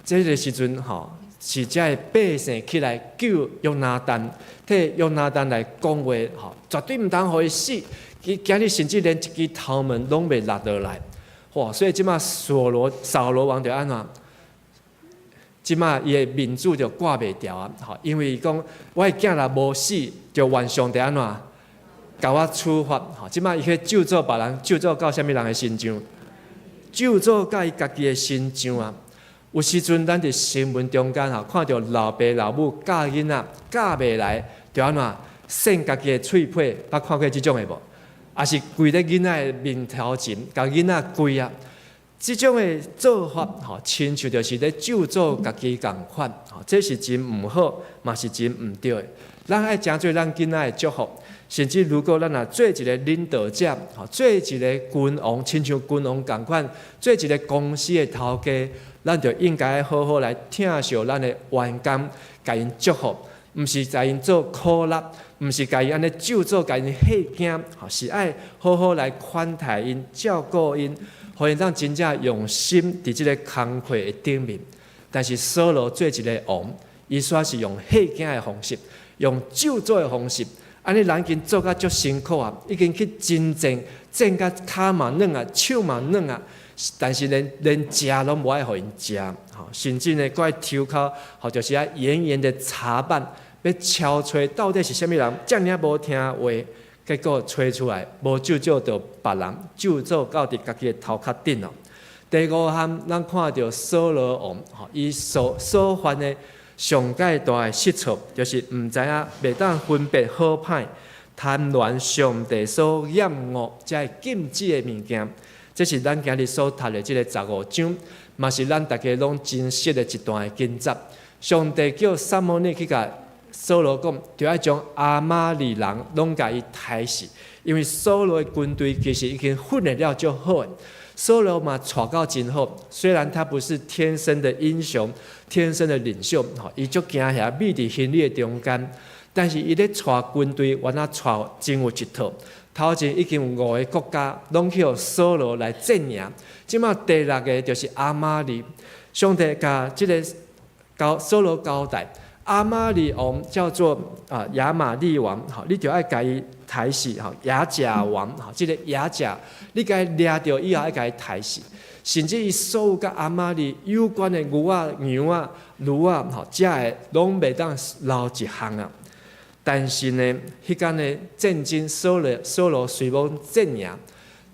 Speaker 6: 這个時陣吼，是遮的百姓起來救約拿單，替約拿單來講話，吼，絕對毋通予伊死。伊今日甚至連一支頭毛攏袂落落來，哇！所以這馬掃羅王就按怎？這馬伊的面子就掛袂牢啊！吼，因為伊講我的囝若無死，就怨上帝按怎？共我處罰。吼，這馬伊去咒詛別人，咒詛到啥物人的身上？咒詛到伊家己的身上啊！有時陣咱佇新聞中間吼，看著老爸老母教囡仔教袂來，就按怎？搧家己的喙皮，捌看過這種的無？抑是跪佇囡仔的面頭前，共囡仔跪啊！這種的做法吼，親像就是咧咒詛家己仝款，吼，這是真毋好，嘛是真毋對的。咱愛誠做咱囡仔的祝福，甚至如果咱若做一個領導者，吼，做一個君王，親像君王仝款，做一個公司的頭家，咱就應該好好來疼惜咱的員工，共𪜶祝福，毋是共𪜶做苦力，毋是共𪜶按呢咒詛，共𪜶嚇驚，吼，是愛好好來款待𪜶、照顧𪜶，予𪜶當真正用心佇這个工課的頂面。但是掃羅做一个王，伊煞是用嚇驚的方式，用咒詛的方式，按呢人已經做甲足辛苦啊，已經去征戰，戰甲跤嘛軟啊，手嘛軟啊，但是連食攏無愛予𪜶食，吼，甚至呢，閣愛抽鬮，吼，就是愛嚴嚴的查辦，欲搜揣到底是啥物人，遮爾無聽話，結果揣出來，無咒詛著別人，咒詛到佇家己的頭殼頂咯。第五項，咱看著掃羅王，吼，伊所犯的上蓋大的失錯，就是毋知影袂當分別好歹，貪戀上帝所厭惡，遮的禁止的物件。這是咱今日所讀的這个15章，嘛是咱大家攏真熟的一段的經節。上帝叫撒母耳去共掃羅講，著愛將亞瑪力人攏共伊刣死，因為掃羅的軍隊其實已經訓練了足好的。掃羅嘛帶到真好，雖然他不是天生的英雄、天生的領袖，吼，伊足驚遐覕佇行李的中間，但是伊咧帶軍隊，原來帶真有一套。頭前已經有五个國家攏去予掃羅來戰贏，這馬第六个就是亞瑪力。上帝共這个交掃羅交代，亞瑪力王叫做啊亞瑪力王，吼，你著愛共伊刣死，吼，亞甲王，吼，這个亞甲，你共伊掠著以後愛共伊刣死，甚至伊所有佮亞瑪力有關的牛仔、羊仔、驢仔，吼，遮的攏袂當留一項啊。但是呢，彼工的戰爭，掃羅雖罔戰贏，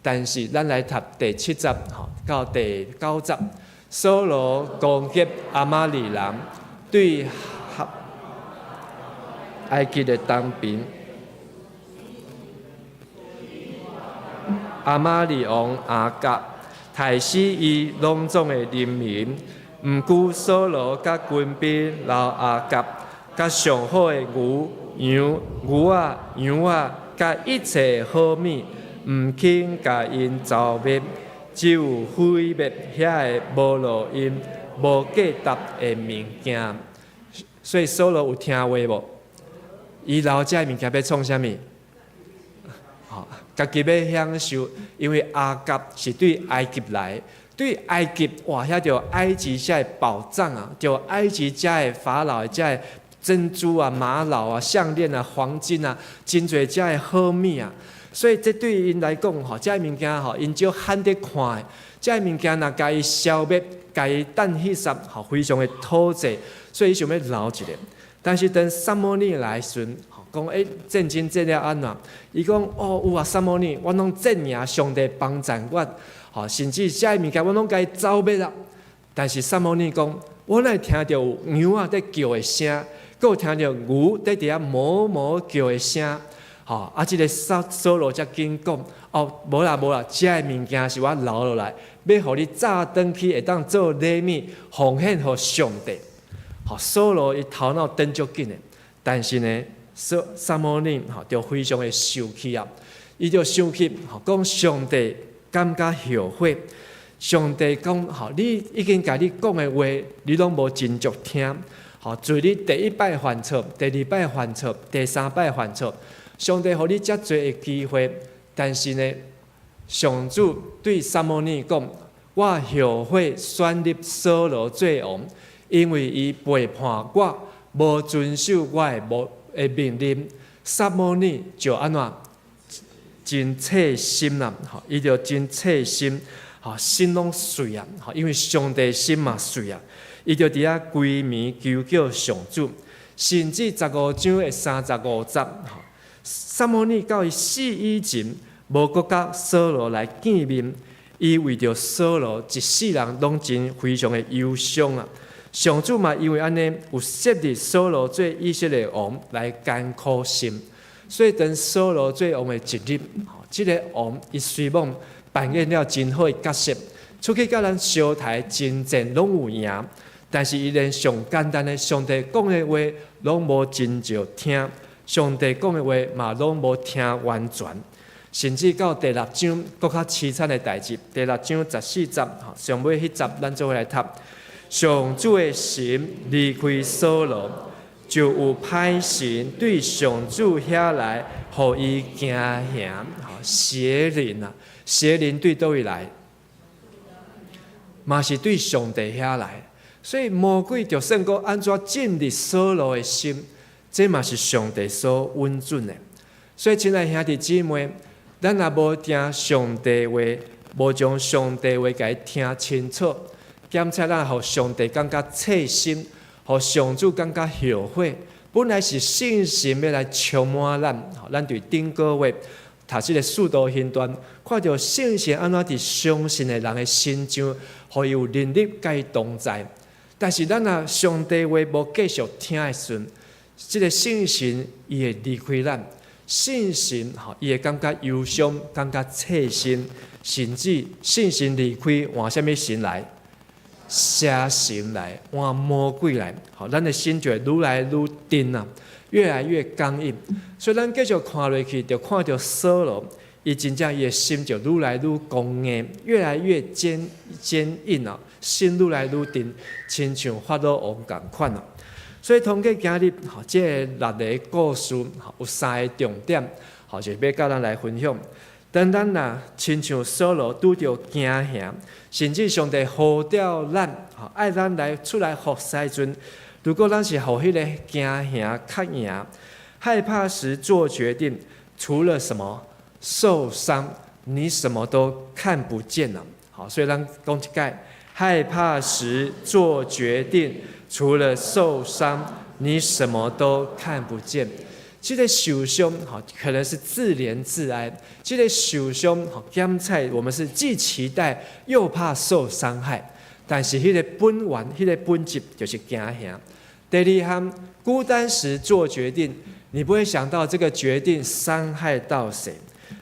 Speaker 6: 但是咱來讀第七節吼到第九節，掃羅攻擊亞瑪力人，對埃及的東邊，亞瑪力王亞甲刣死伊攏總的人民，毋過掃羅佮軍兵留亞甲，佮上好的牛、羊、牛仔、羊仔，佮一切好物，毋肯共𪜶剿滅，只有毀滅遐的無路用、無價值的物件。所以掃羅有聽話無？伊留這物件欲創啥物？吼，家己欲享受，因為亞甲是對埃及來，對埃及哇，遐著埃及遮的寶藏啊，著埃及遮的法老的遮的珍珠啊、瑪瑙啊、項鏈啊、黃金啊，真濟遮的好物啊。所以這對𪜶來講吼，這个物件吼，𪜶足罕得看的。這个物件若共伊消滅，共伊等去殺，吼，非常的討濟，所以伊想欲留一下。但是當撒母耳來時，講欸，戰爭戰了按怎？伊講哦，有啊，撒母耳，我攏戰贏，上帝幫贊我，吼，甚至這个物件我攏共伊剿滅啦。但是撒母耳講，我哪會聽著有羊仔佇叫的聲，閣有聽著牛佇遐哞哞叫的聲，吼，啊，這个掃羅才緊講，哦，無啦無啦，這个物件是我留落來，欲予你早轉去會當做禮物奉獻予上帝。吼，掃羅伊頭腦轉足緊的，但是呢，撒母耳吼就非常的生氣啊！伊就生氣，吼講上帝感覺後悔。上帝講吼，你已經共你講的話，你攏無斟酌聽。吼，自你第一擺犯錯，第二擺犯錯，第三擺犯錯，上帝予你遮濟的機會，但是呢，上主對撒母耳講：我後悔選立掃羅做王。因為伊背叛我，無遵守我的無的命令。撒母耳就按怎真切心啦，吼，伊就真切心，吼，心攏碎啊，吼，因為上帝心嘛碎啊，伊就佇遐規暝求叫上主，甚至15章的35節，吼，撒母耳到伊死以前，無閣佮掃羅來見面，伊為著掃羅一世人攏真非常的憂傷啊。上主嘛，因為按呢有設立掃羅做以色列王來艱苦心，所以當掃羅做王的一日，這个王伊雖罔扮演了真好的角色，出去佮人相刣征戰攏有贏，但是伊連上簡單的上帝講的話攏無真少聽，上帝講的話嘛攏無聽完全，甚至到第六章閣較淒慘的代誌，第六章14節，上尾彼節咱做伙來讀。上主的神離開掃羅，就有歹神對上主遐來，予伊驚嚇。邪靈啊，邪靈對佗位來？嘛是對上帝遐來。所以魔鬼就算講按怎進入掃羅的心，這嘛是上帝所允准的。所以，親愛兄弟姊妹，咱若無聽上帝話，無將上帝話共伊聽清楚。檢查咱，予上帝感覺切心，予上主感覺後悔。本來是聖神欲來充滿咱，咱佇頂個月讀這个使徒行傳，看著聖神按怎佇相信的人的身上，予伊有能力佮伊同在。但是咱若上帝話無繼續聽的時陣，這个聖神伊會離開咱，聖神吼伊會感覺憂傷，感覺切心，甚至聖神離開，換啥物神來？邪神來，換魔鬼來，吼，咱的心就會愈來愈硬啊，越來越剛硬。所以咱繼續看落去，就看著掃羅，伊真正伊的心就愈來愈剛硬，越來越堅硬啊，心愈來愈硬，親像法老王仝款啊。所以通過今日吼，這個六個故事，吼，有三個重點，吼，就欲佮咱來分享。當咱若親像掃羅拄著驚嚇，甚至上帝呼召咱，吼，愛咱來出來服侍陣，如果咱是予彼个驚嚇較贏，害怕時做決定，除了什麼受傷，你什麼都看不見了。好，所以咱講一擺，害怕時做決定，除了受傷，你什麼都看不見。這个受傷，吼，可能是自憐自哀。這个受傷，吼，檢採我們是既期待又怕受傷害，但是彼个本源、彼个本質就是驚嚇。第二項，孤單時做決定，你不會想到這個決定傷害到誰。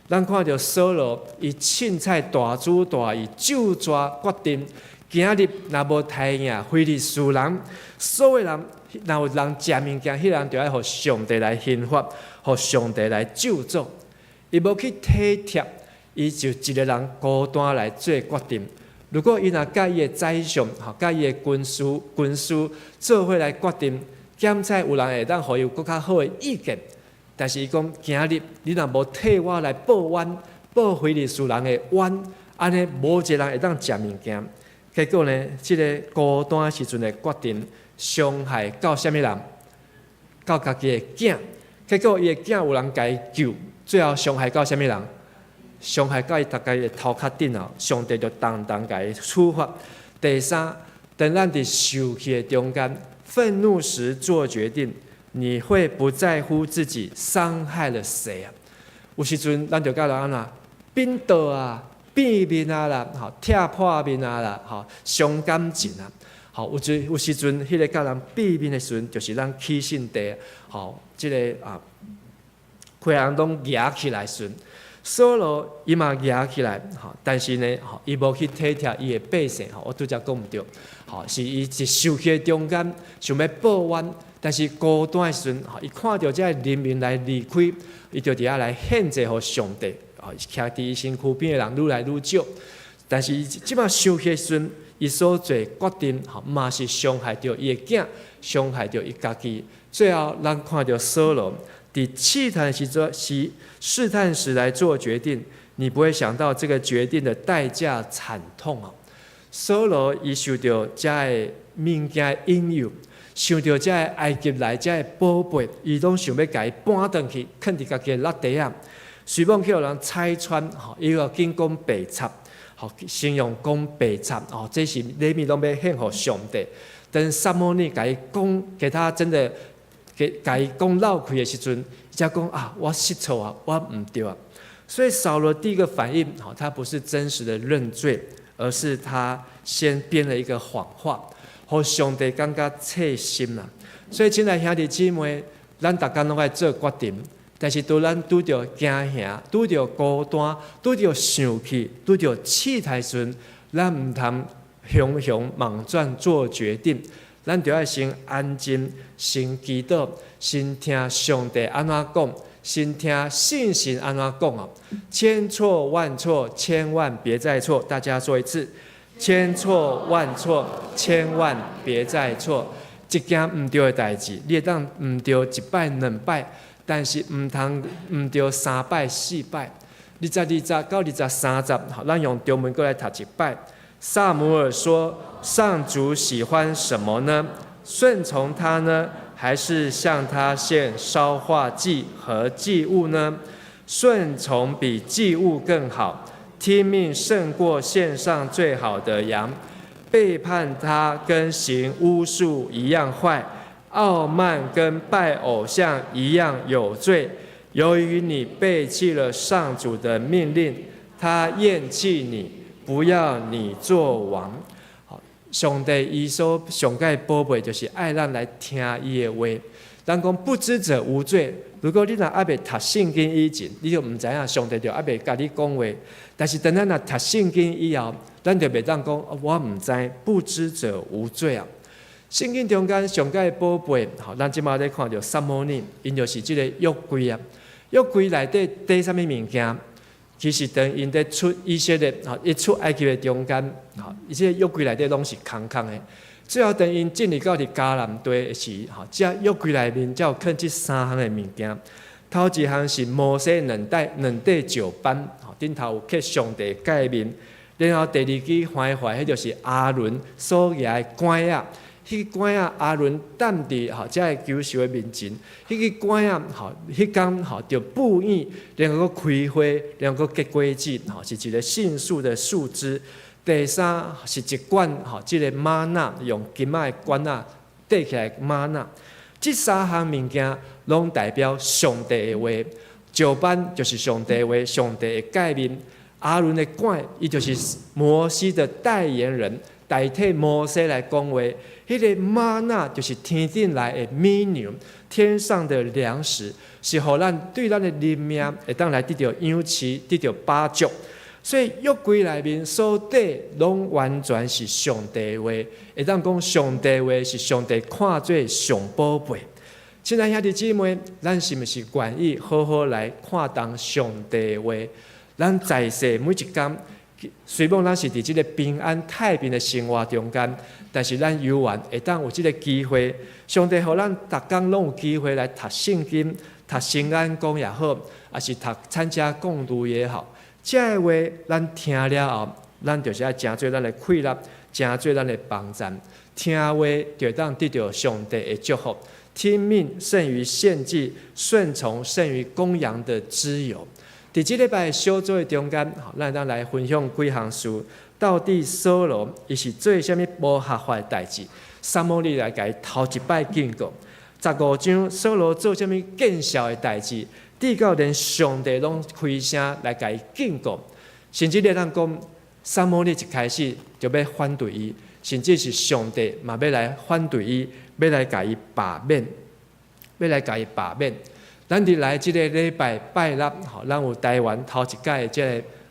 Speaker 6: 咱看著掃羅，伊凊彩大主大意就抓決定，今日若無刣贏非利士人，所有人若有人食物件，彼人就愛予上帝來刑罰，予上帝來咒詛。伊無去體貼，伊就一个人孤單來做決定。如果伊若佮伊的宰相，吼，佮伊的軍師做伙來決定，檢採有人會當予伊有閣較好的意見。但是伊講，今日你若無替我來報冤，報非利士人的冤，按呢無一个人會當食物件。結果呢，這个孤單時陣的決定，傷害到啥物人？到家己的囝。結果伊的囝有人共伊救，最後傷害到啥物人？傷害到伊大家的頭殼頂啊！上帝就當當共伊處罰。第三，當咱佇受氣的中間，憤怒時做決定，你會不在乎自己傷害了誰啊？有時陣咱就佮人按怎變倒啊、變面啊啦，吼，拆破面啊啦，吼，傷感情啊。吼，有時陣，彼个佮人變面的時陣，就是咱起性地，吼，這个啊，規人攏夯起來時陣，掃羅伊嘛夯起來，吼，但是呢，吼，伊無去體貼伊的百姓，吼，我拄才講毋對，吼，是伊一受氣的中間想欲報冤，但是孤單的時陣，吼，伊看著這个人民來離開，伊就佇遐來獻祭予上帝，吼，徛佇伊身軀邊的人愈來愈少，但是伊這擺受氣的時陣，伊所做決定，吼，嘛是傷害著伊的囝，傷害著伊家己。最後，咱看著掃羅佇試探時做時試探時來做決定，你不會想到這個決定的代價慘痛啊！掃羅伊受著遮个物件引誘，想著遮个埃及來遮个寶貝，伊攏想欲共伊搬轉去，囥佇家己的衲袋仔。雖罔去予人拆穿，吼，伊又緊講白賊，吼，形容講白賊，哦，這是禮物攏欲獻予上帝。等撒母耳共伊講，給他真的給共伊講落開的時陣，伊才講啊，我失錯啊，我毋對啊。所以掃羅第一個反應，吼，他不是真實的認罪，而是他先編了一個謊話，予上帝感覺刺心啦。所以親愛兄弟姊妹，咱逐工攏愛做決定。但是當咱拄著驚嚇、拄著孤單、拄著生氣、拄著試探時，咱毋通雄雄莽撞做決定，咱著愛先安靜、先祈禱、先聽上帝按怎講，先聽聖神按怎講啊！千錯萬錯，千萬別再錯。大家說一次：千錯萬錯，千萬別再錯。一件毋對的代誌，你會當毋對一擺兩擺。但是毋通毋對三擺四擺，22節到23節，好，咱用中文閣來讀一擺。撒母耳說：上主喜歡什麼呢？順從他呢，還是向他獻燒化祭和祭物呢？順從比祭物更好，聽命勝過獻上最好的羊。背叛他跟行巫術一樣壞。傲慢跟拜偶像一樣有罪。由於你背棄了上主的命令，他厭棄你，不要你做王。好，上帝伊所上蓋寶貝就是愛咱來聽伊的話。人講不知者無罪。如果你若猶未讀聖經以前，你就毋知影上帝就猶未共你講話。但是當咱若讀聖經以後，咱就袂當講我毋知，不知者無罪啊。聖經中間上蓋寶貝，吼，咱這馬咧看著撒母耳，𪜶就是這個約櫃啊。約櫃內底綴啥物物件？其實當𪜶佇出以色列，吼，一出埃及的中間，吼，伊這個約櫃內底攏是空空的。最後當𪜶進入到佇迦南地的時，吼，這約櫃內面才有囥這三項的物件。頭一項是摩西兩塊石板，吼，頂頭有刻上帝誡命。然後第二支橫橫，彼就是亞倫所舉的拐仔。彼个拐仔，亞倫踮佇吼遮个蒐獸的面前，彼个拐仔吼，彼工吼就布藝，然後閣開花，然後閣結果子，吼是一個杏樹的樹枝。第三是一罐吼，這個嗎哪用金仔的罐仔綴起來嗎哪。這三項物件攏代表上帝的話，石板就是上帝的話，上帝的誡命。亞倫的拐，伊就是摩西的代言人，代替摩西來講話。彼個嗎哪就是天頂來的米糧，天上的糧食，是予咱對咱的靈命會當來得著養飼，得著飽足。所以約櫃內面所綴攏完全是上帝話，會當講上帝話是上帝看做上寶貝。親愛兄弟姊妹，咱是毋是願意好好來看重上帝話？咱在世每一工，雖罔咱是佇這個平安太平的生活中間，但是咱猶原會當有這個機會，上帝予咱逐工攏有機會來讀聖經、讀聖安講也好，抑是讀參加共讀也好，這個話咱聽了後，咱就是愛成做咱的氣力，成做咱的幫贊。聽話就會當得著上帝的祝福，聽命勝於獻祭，順從勝於公羊的脂油。佇這禮拜小組的中間，咱會當來分享幾項事。到底掃羅伊是做啥物無合法的代誌？撒母耳來共伊頭一擺警告。15章掃羅做啥物見笑的代誌？直到連上帝攏開聲來共伊警告，甚至你會當講，撒母耳一開始就欲反對伊，甚至是上帝嘛欲來反對伊，欲來共伊罷免，欲來共伊罷免。咱佇來這個禮拜拜六，吼，咱有台灣頭一擺的這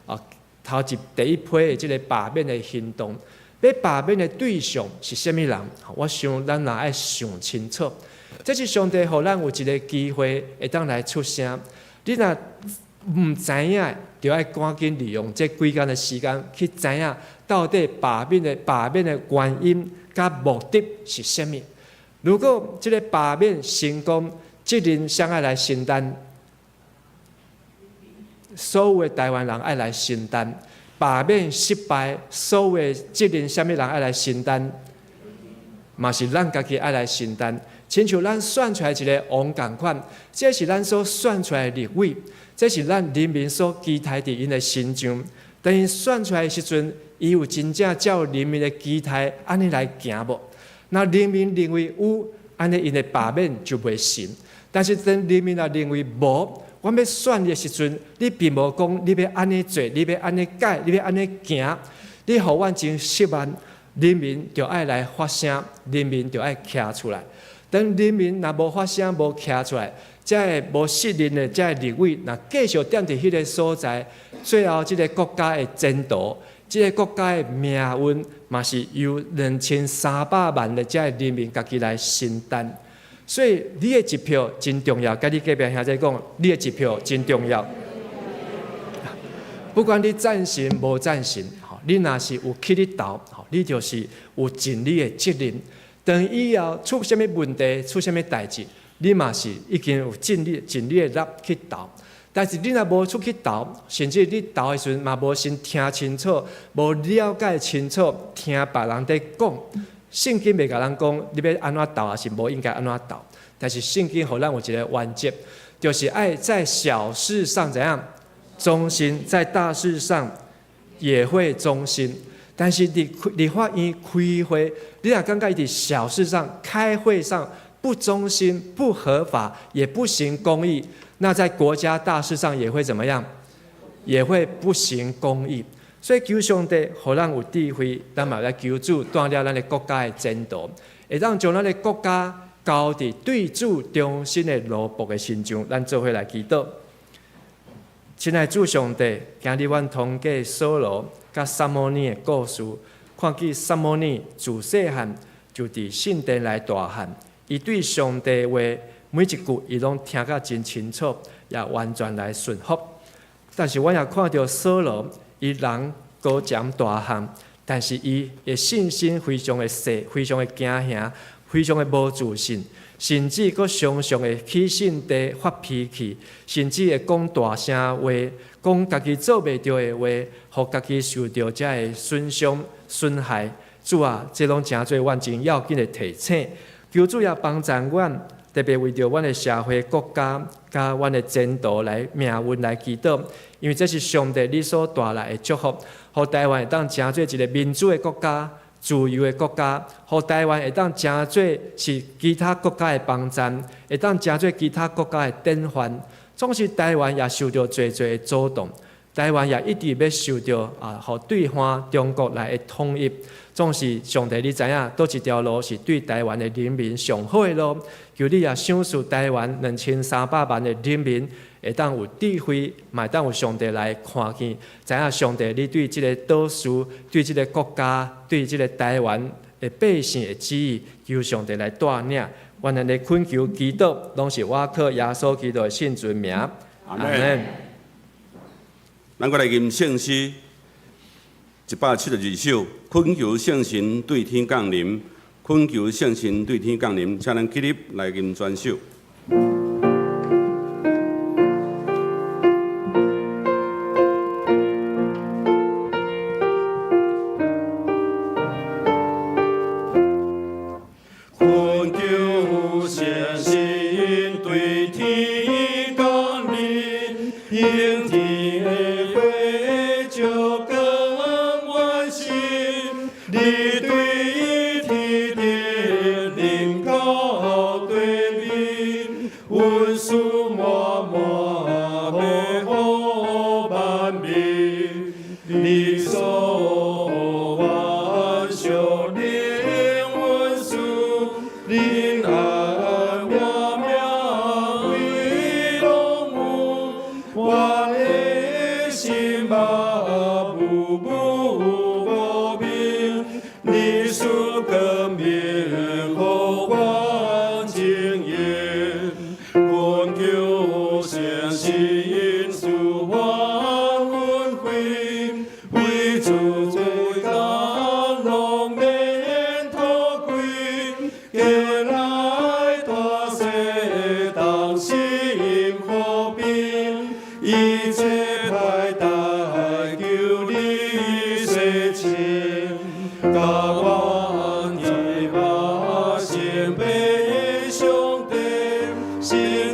Speaker 6: 個啊，頭一第一批的這個罷免的行動。欲罷免的對象是啥物人？我想咱若愛想清楚。這是上帝予咱有一個機會，會當來出聲。你若毋知影，就愛趕緊利用這幾工的時間去知影，到底罷免的原因佮目的是啥物。如果這個罷免成功，責任誰愛來承擔？所有的台灣人愛來承擔。罷免失敗，所有責任，啥物人愛來承擔？嘛是咱家己愛來承擔。親像咱選出來一个王仝款，這是咱所選出來的立委，這是咱人民所期待佇𪜶的身上。當𪜶選出來的時陣，伊有真正照人民的期待按呢來行無？若人民認為有，按呢𪜶的罷免就袂成。但是當人民若認為無，阮欲選你的時陣，你並無講你欲按呢做，你欲按呢改，你欲按呢行，你予阮真失望。人民就愛來發聲，人民就愛徛出來。當人民若無發聲、無徛出來，這个無信任的這个立委，若繼續踮佇彼个所在，最後這个國家的前途，這个國家的命運，嘛是由2300萬的這个人民家己來承擔。所以，你的一票真重要。佮你隔壁兄弟講，你的一票真重要。不管你贊成無贊成，你若是有去咧投，你就是有盡你的責任。當以後出啥物問題、出啥物代誌，你嘛是已經有盡你的力去投。但是你若無出去投，甚至你投的時陣嘛無先聽清楚、無了解清楚，聽別人佇講。聖經袂共咱講你欲按怎投，抑是無應該按怎投。但是聖經予咱有一个原則，就是愛在小事上怎樣忠心，在大事上也會忠心。但是佇立法院開會，你若感覺伊佇小事上開會上不忠心、不合法，也不行公義，那在國家大事上也會怎麼樣？也會不行公義。所以求上帝，予咱有智慧，咱嘛來求主帶領咱的國家的前途，會當將咱的國家交佇對主忠心的奴僕的身上。咱做伙來祈禱。親愛主上帝，今日阮通過掃羅佮撒母耳的故事，看見撒母耳自細漢就佇聖殿內大漢，伊對上帝話每一句，伊攏聽甲真清楚，也完全來順服。但是阮也看著掃羅，伊人高強大漢，但是伊的信心非常的細，非常的驚嚇，非常的無自信，甚至閣常常會去聖地發脾氣，甚至會講大聲話，講家己做袂著的話，予家己受著這个損傷損害。主啊，這攏成做阮真要緊的提醒。求主也幫助阮，特別為著阮的社會、國家、佮阮的前途來命運來祈禱，因為這是上帝你所帶來的祝福，予台灣會當成做一个民主的國家、自由的國家，予台灣會當成做是其他國家的幫贊，會當成做其他國家的典範。總是台灣也受著濟濟的阻擋，台灣也一直欲受著啊，予對岸中國來的統一。總是上帝，你知影，佗一條路是對台灣的人民上好的路。求你也賞賜台灣2300萬的人民，會當有智慧，嘛會當有上帝來看見，知影上帝你對這个島嶼、對這个國家、對這个台灣的百姓的旨意，求上帝來帶領。阮按呢懇求祈禱，攏是倚靠耶穌基督的聖尊名。
Speaker 4: 阿門。咱閣來吟聖詩172首，懇求聖神對天降臨，懇求聖神對天降臨，請咱起立來吟全首。
Speaker 3: 懇求聖神對天降臨，應天的火照光阮心，你對天頂臨到對面，恩賜滿滿欲予萬民，你所願屬靈恩賜，仁愛活命歸攏有，我的心目無無無明，你賜光明予阮晶瑩，懇求聖神賜阮恩惠，為主罪甘攏免討虧，過來大細同心和平，一切歹代求你情，共我伫肉身爸上帝，神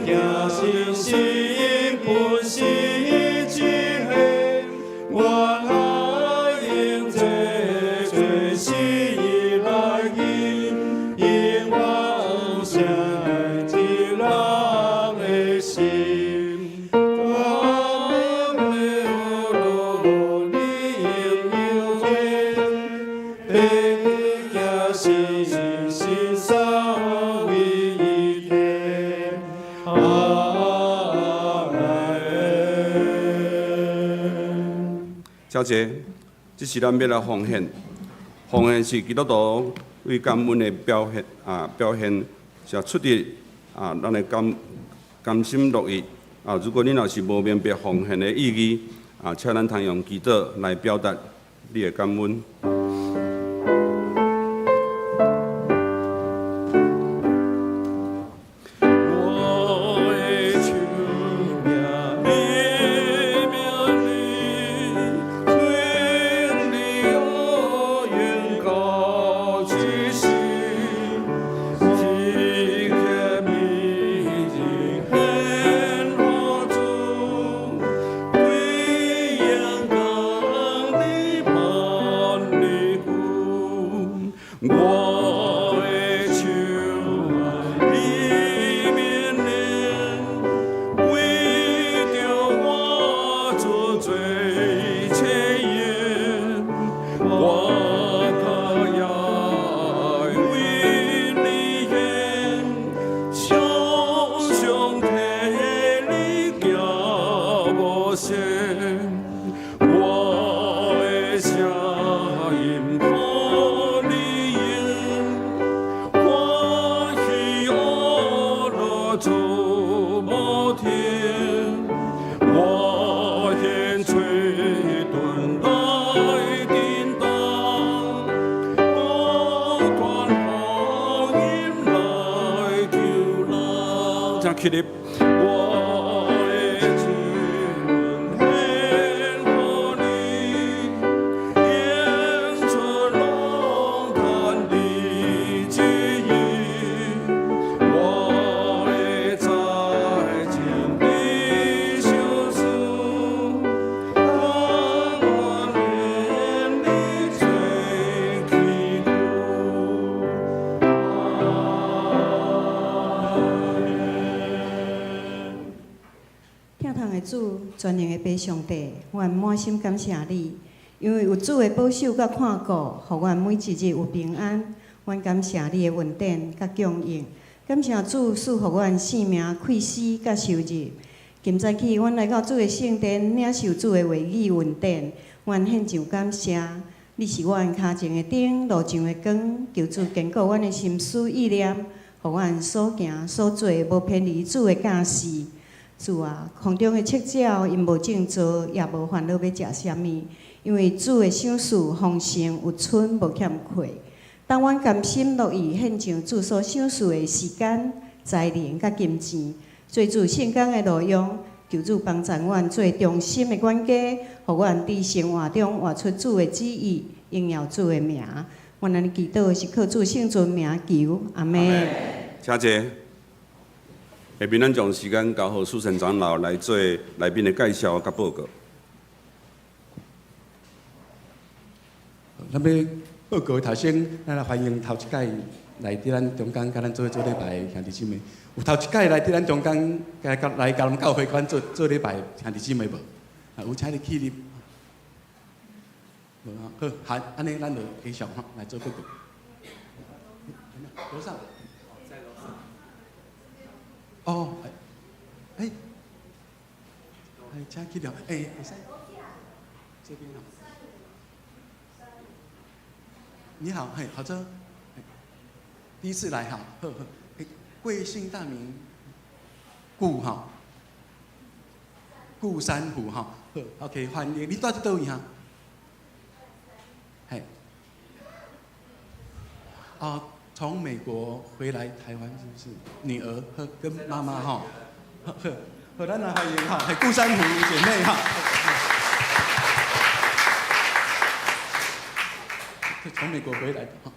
Speaker 3: 行神心本是一个，原來用這做死來認，永遠有聖一人的心。我免你榮耀天，行神神三位一體。阿門。
Speaker 4: 小姐，這是咱欲來奉獻，奉獻是基督徒對感恩的表現啊，表現是出自啊，咱的甘心樂意啊。如果你若是無明白奉獻的意義啊，請咱通用祈禱來表達你的感恩。
Speaker 3: 我的手命你命你，全力永到这时，一切美人献予主，归荣光你万里久。我的手你命令，為著我做罪切言，我可也為你獻，常常替你行無限，我的聲音予你用，歡喜樂做無停，我獻吹盾來叮當，不斷福音來救人。
Speaker 4: 請起立。
Speaker 3: 我的主獻予你，演出龍壇的旨意，我的財情的相思，我願你做祈求。阿門。
Speaker 7: 疼痛的主，全能的父上帝，阮滿心感謝你，因為有主的保守佮看顧，予阮每一日有平安。阮感謝你的恩典佮供應，感謝主賜予阮性命、氣息佮收入。今早起，阮來到主的聖殿，領受主的話語恩典，阮獻上感謝。你是阮跤前的燈，路上的光，求主堅固阮的心思意念，予阮所行所做無偏離主的教示。主啊，空中的赤鳥𪜶無種稻，也無煩惱欲食啥物，因為主的賞賜豐盛，有春無欠缺。當阮甘心樂意獻上主所賞賜的時間、才能佮金錢，做主聖工的路用，求主幫助阮做忠心的管家，予阮佇生活中活出主的旨意，榮耀主的名。阮按呢祈禱是靠主聖尊名求，阿們。
Speaker 4: 請坐。下面咱將時間交予蘇神長老來做來賓的介紹佮報告。
Speaker 2: 咱欲報告頭先，咱來歡迎頭一擺來佇咱中間，佮咱做做禮拜的兄弟姊妹。有頭一擺來佇咱中間，來來佮咱教會阮做做禮拜的兄弟姊妹無？啊，有請你起立。無啊，好，好，按呢咱就繼續吼來做報告。樓上。哦，哎，哎，請起立，哎，會使，這邊哦。你好，嘿，好的，第一次來哈，呵呵，哎，貴姓大名？顧哈，顧山虎哈，好，OK，歡迎你住佇佗位哈？嘿，哦，從美國回來台灣是不是？女兒和跟媽媽哈，好，好，咱來歡迎哈，係顧山虎姐妹哈。從美國回來的哈。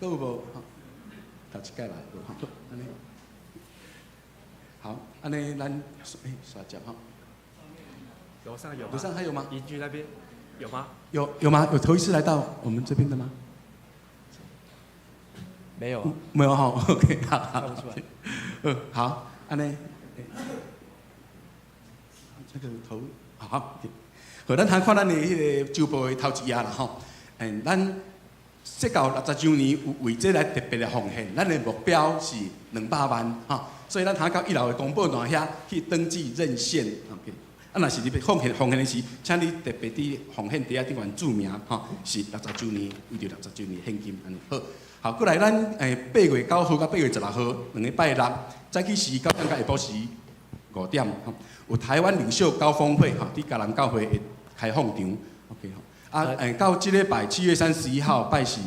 Speaker 2: 閣有無？頭一擺來，好，按呢。好，按呢咱欸，煞接哈。
Speaker 6: 樓上有。
Speaker 2: 樓上還有嗎？
Speaker 6: 宜居那邊有嗎？
Speaker 2: 有嗎？有頭一次來到我們這邊的嗎？
Speaker 6: 沒有。
Speaker 2: 沒有哈，OK，好，好。嗯，好，按呢。這個頭好，好，咱通看咱的彼個週報的頭一頁啦吼。欸，咱設教60週年有為這來特別的奉獻，咱的目標是200萬吼，所以咱通到一樓的公布欄遐去登記認獻，OK。啊，若是你欲奉獻奉獻的時，請你特別佇奉獻袋仔頂懸註明吼，是六十週年，為著六十週年獻金按呢。好，好，過來咱8月9號佮8月16號兩个拜六，早起時9點到下晡時5點，吼，有台灣領袖高峰會吼，佇嘉南教會的開放場，OK 吼。啊，到這禮拜7月31號拜四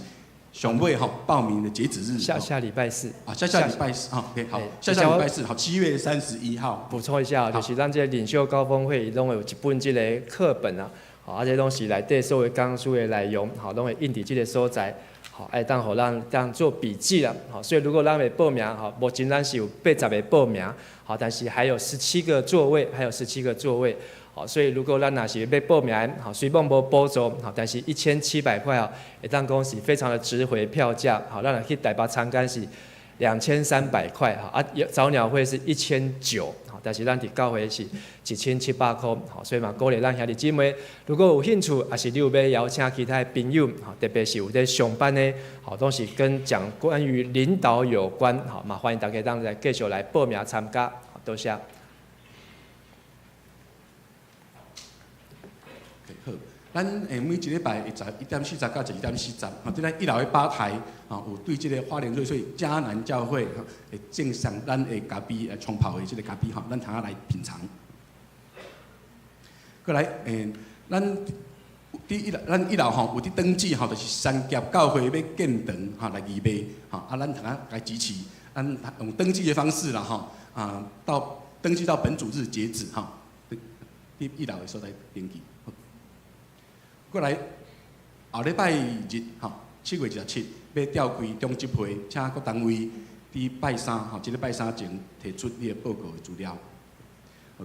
Speaker 2: 上尾吼報名的截止日。
Speaker 6: 下下禮拜四。
Speaker 2: 啊，下下禮拜四，好，OK，好，下下禮拜四，好，7月31號。
Speaker 6: 補充一下，就是咱這個領袖高峰會，攏會有一本這個課本啊，好，啊，這攏是內底所有講書的內容，好，攏會印佇這個所在，好，會當予咱當做筆記啦，好，所以如果咱欲報名，好，目前咱是有80个報名，好，但是還有十七個座位，還有十七個座位。好，所以如果咱若是欲報名，好，雖講無補助，好，但是1700塊啊，會當講是非常的值回票價。好，咱若去台北參加是2300塊，哈，啊，早鳥會是1900，好，但是咱佇教會是1700塊，好，所以嘛鼓勵咱兄弟姊妹，如果有興趣，抑是你有欲邀請其他的朋友，好，特別是有咧上班的，好，攏是跟講關於領導有關，好，嘛歡迎大家當來繼續來報名參加，好，多謝。
Speaker 2: 好，咱每一禮拜11點40到12點40，吼，佇咱一樓的吧台，吼，有對這个花蓮瑞穗迦南教會，吼，會贈送咱的咖啡，沖泡的這个咖啡，吼，咱通來品嘗。過來，咱佇一樓，咱一樓吼有佇登記吼，就是三峽教會欲建堂，吼來預備，吼，啊，咱通來支持，咱用登記的方式啦，吼，啊，到登記到本主日截止，吼，佇一樓的所在登記。過來後禮拜日吼，7月27，欲召開中執會，請各單位佇拜三吼，這个拜三前提出你的報告的資料。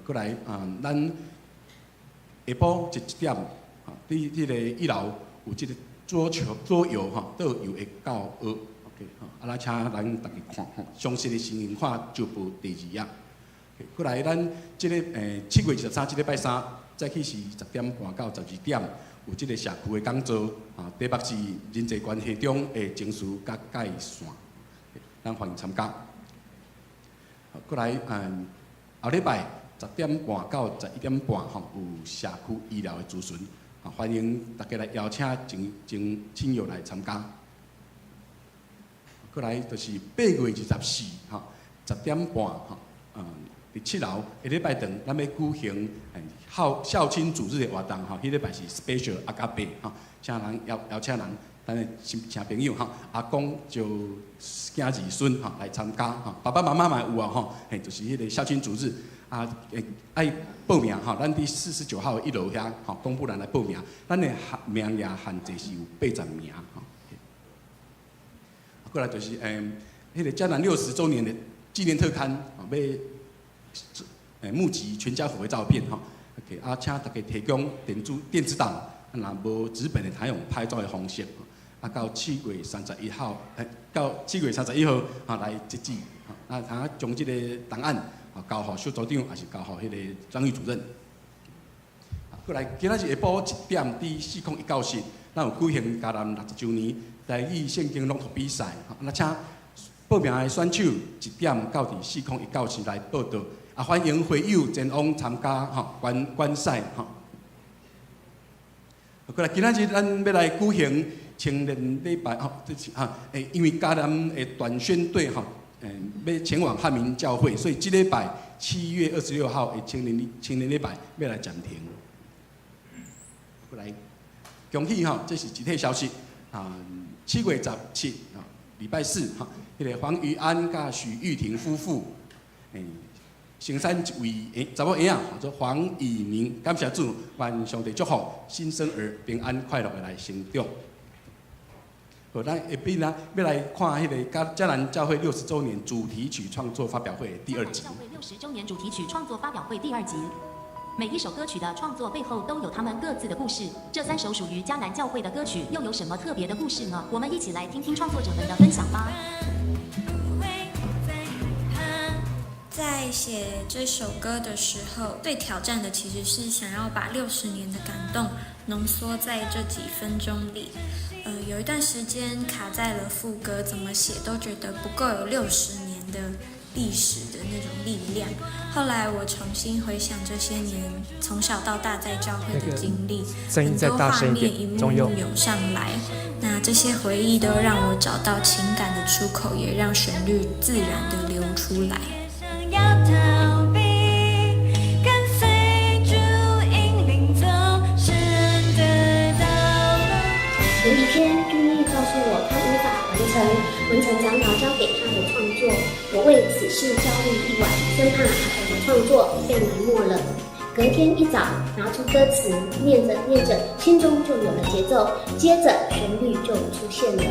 Speaker 2: 過來啊，咱下晡一點，吼，佇這个一樓有這个桌球桌遊吼，桌遊的教學，OK 吼，啊，來請咱逐家看吼，詳細的情形看週報第二頁。過來咱這个7月23，這个拜三，早起是10點半到12點。有這个社區的講座，啊，題目是人際關係中的情緒佮界線，咱歡迎參加。過來，後禮拜10點半到11點半，吼，有社區醫療的諮詢，啊，歡迎大家來邀請親親親友來參加。過來就是8月24，吼，10點半，吼，佇七樓，下禮拜堂，咱欲舉行孝孝親主日的活動吼，彼禮拜是 special 阿加伯吼，請人邀邀請人，咱的親請朋友吼，阿公就囝兒孫吼來參加吼，爸爸媽媽嘛有啊吼，嘿，就是彼个孝親主日啊，愛報名吼，咱佇49號一樓遐吼，公布欄來報名，咱的名額限制是有80名吼。過來就是彼个迦南60週年的紀念特刊，欲募集全家福的照片吼，OK，啊，請大家提供電子電子檔，啊，若無紙本的，通用拍照的方式，啊，到7月31號，到7月31號啊來截止，啊，通將這个檔案啊交予小組長，抑是交予彼个張玉主任。過來，今仔日下晡1點佇401教室，咱有舉行迦南60週年台語聖經朗讀比賽，啊，請報名的選手1點到佇401教室來報到。啊，歡迎會友前往參加吼觀觀賽吼。過來，今仔日咱欲來舉行青年禮拜吼，這是哈，因為迦南的短宣隊吼，欲前往漢民教會，所以這禮拜7月26號的青年禮拜欲來暫停。過來，恭喜吼，這是一個消息啊！7月17啊，禮拜四哈，彼个黃瑜安佮許玉婷夫婦，生產一位查某嬰仔，叫做黃以寧。感謝主，願上帝祝福新生兒平安快樂的來成長。好，咱下邊啊，欲來看彼个迦南教會60週年主題曲創作發表會第二集。
Speaker 8: 教會60週年主題曲創作發表會第二集。每一首歌曲的創作背後都有他們各自的故事。這三首屬於迦南教會的歌曲又有什麼特別的故事呢？我們一起來聽聽創作者們的分享吧。
Speaker 9: 在寫這首歌的時候，最挑戰的其實是想要把60年的感動濃縮在這幾分鐘裡。有一段時間卡在了副歌，怎麼寫都覺得不夠有60年的歷史的那種力量。後來我重新回想這些年從小到大在教會的經歷，很多畫面一幕幕湧上來。那這些回憶都讓我找到情感的出口，也讓旋律自然的流出來。
Speaker 10: 要逃避，跟隨主引領走神的道路。
Speaker 11: 有一天，君毅告訴我，他無法完成文成長老交給他的創作。我為此事焦慮一晚，生怕阿成的創作被埋沒了。隔天一早，拿出歌詞，念着念着，心中就有了節奏，接着旋律就出現了。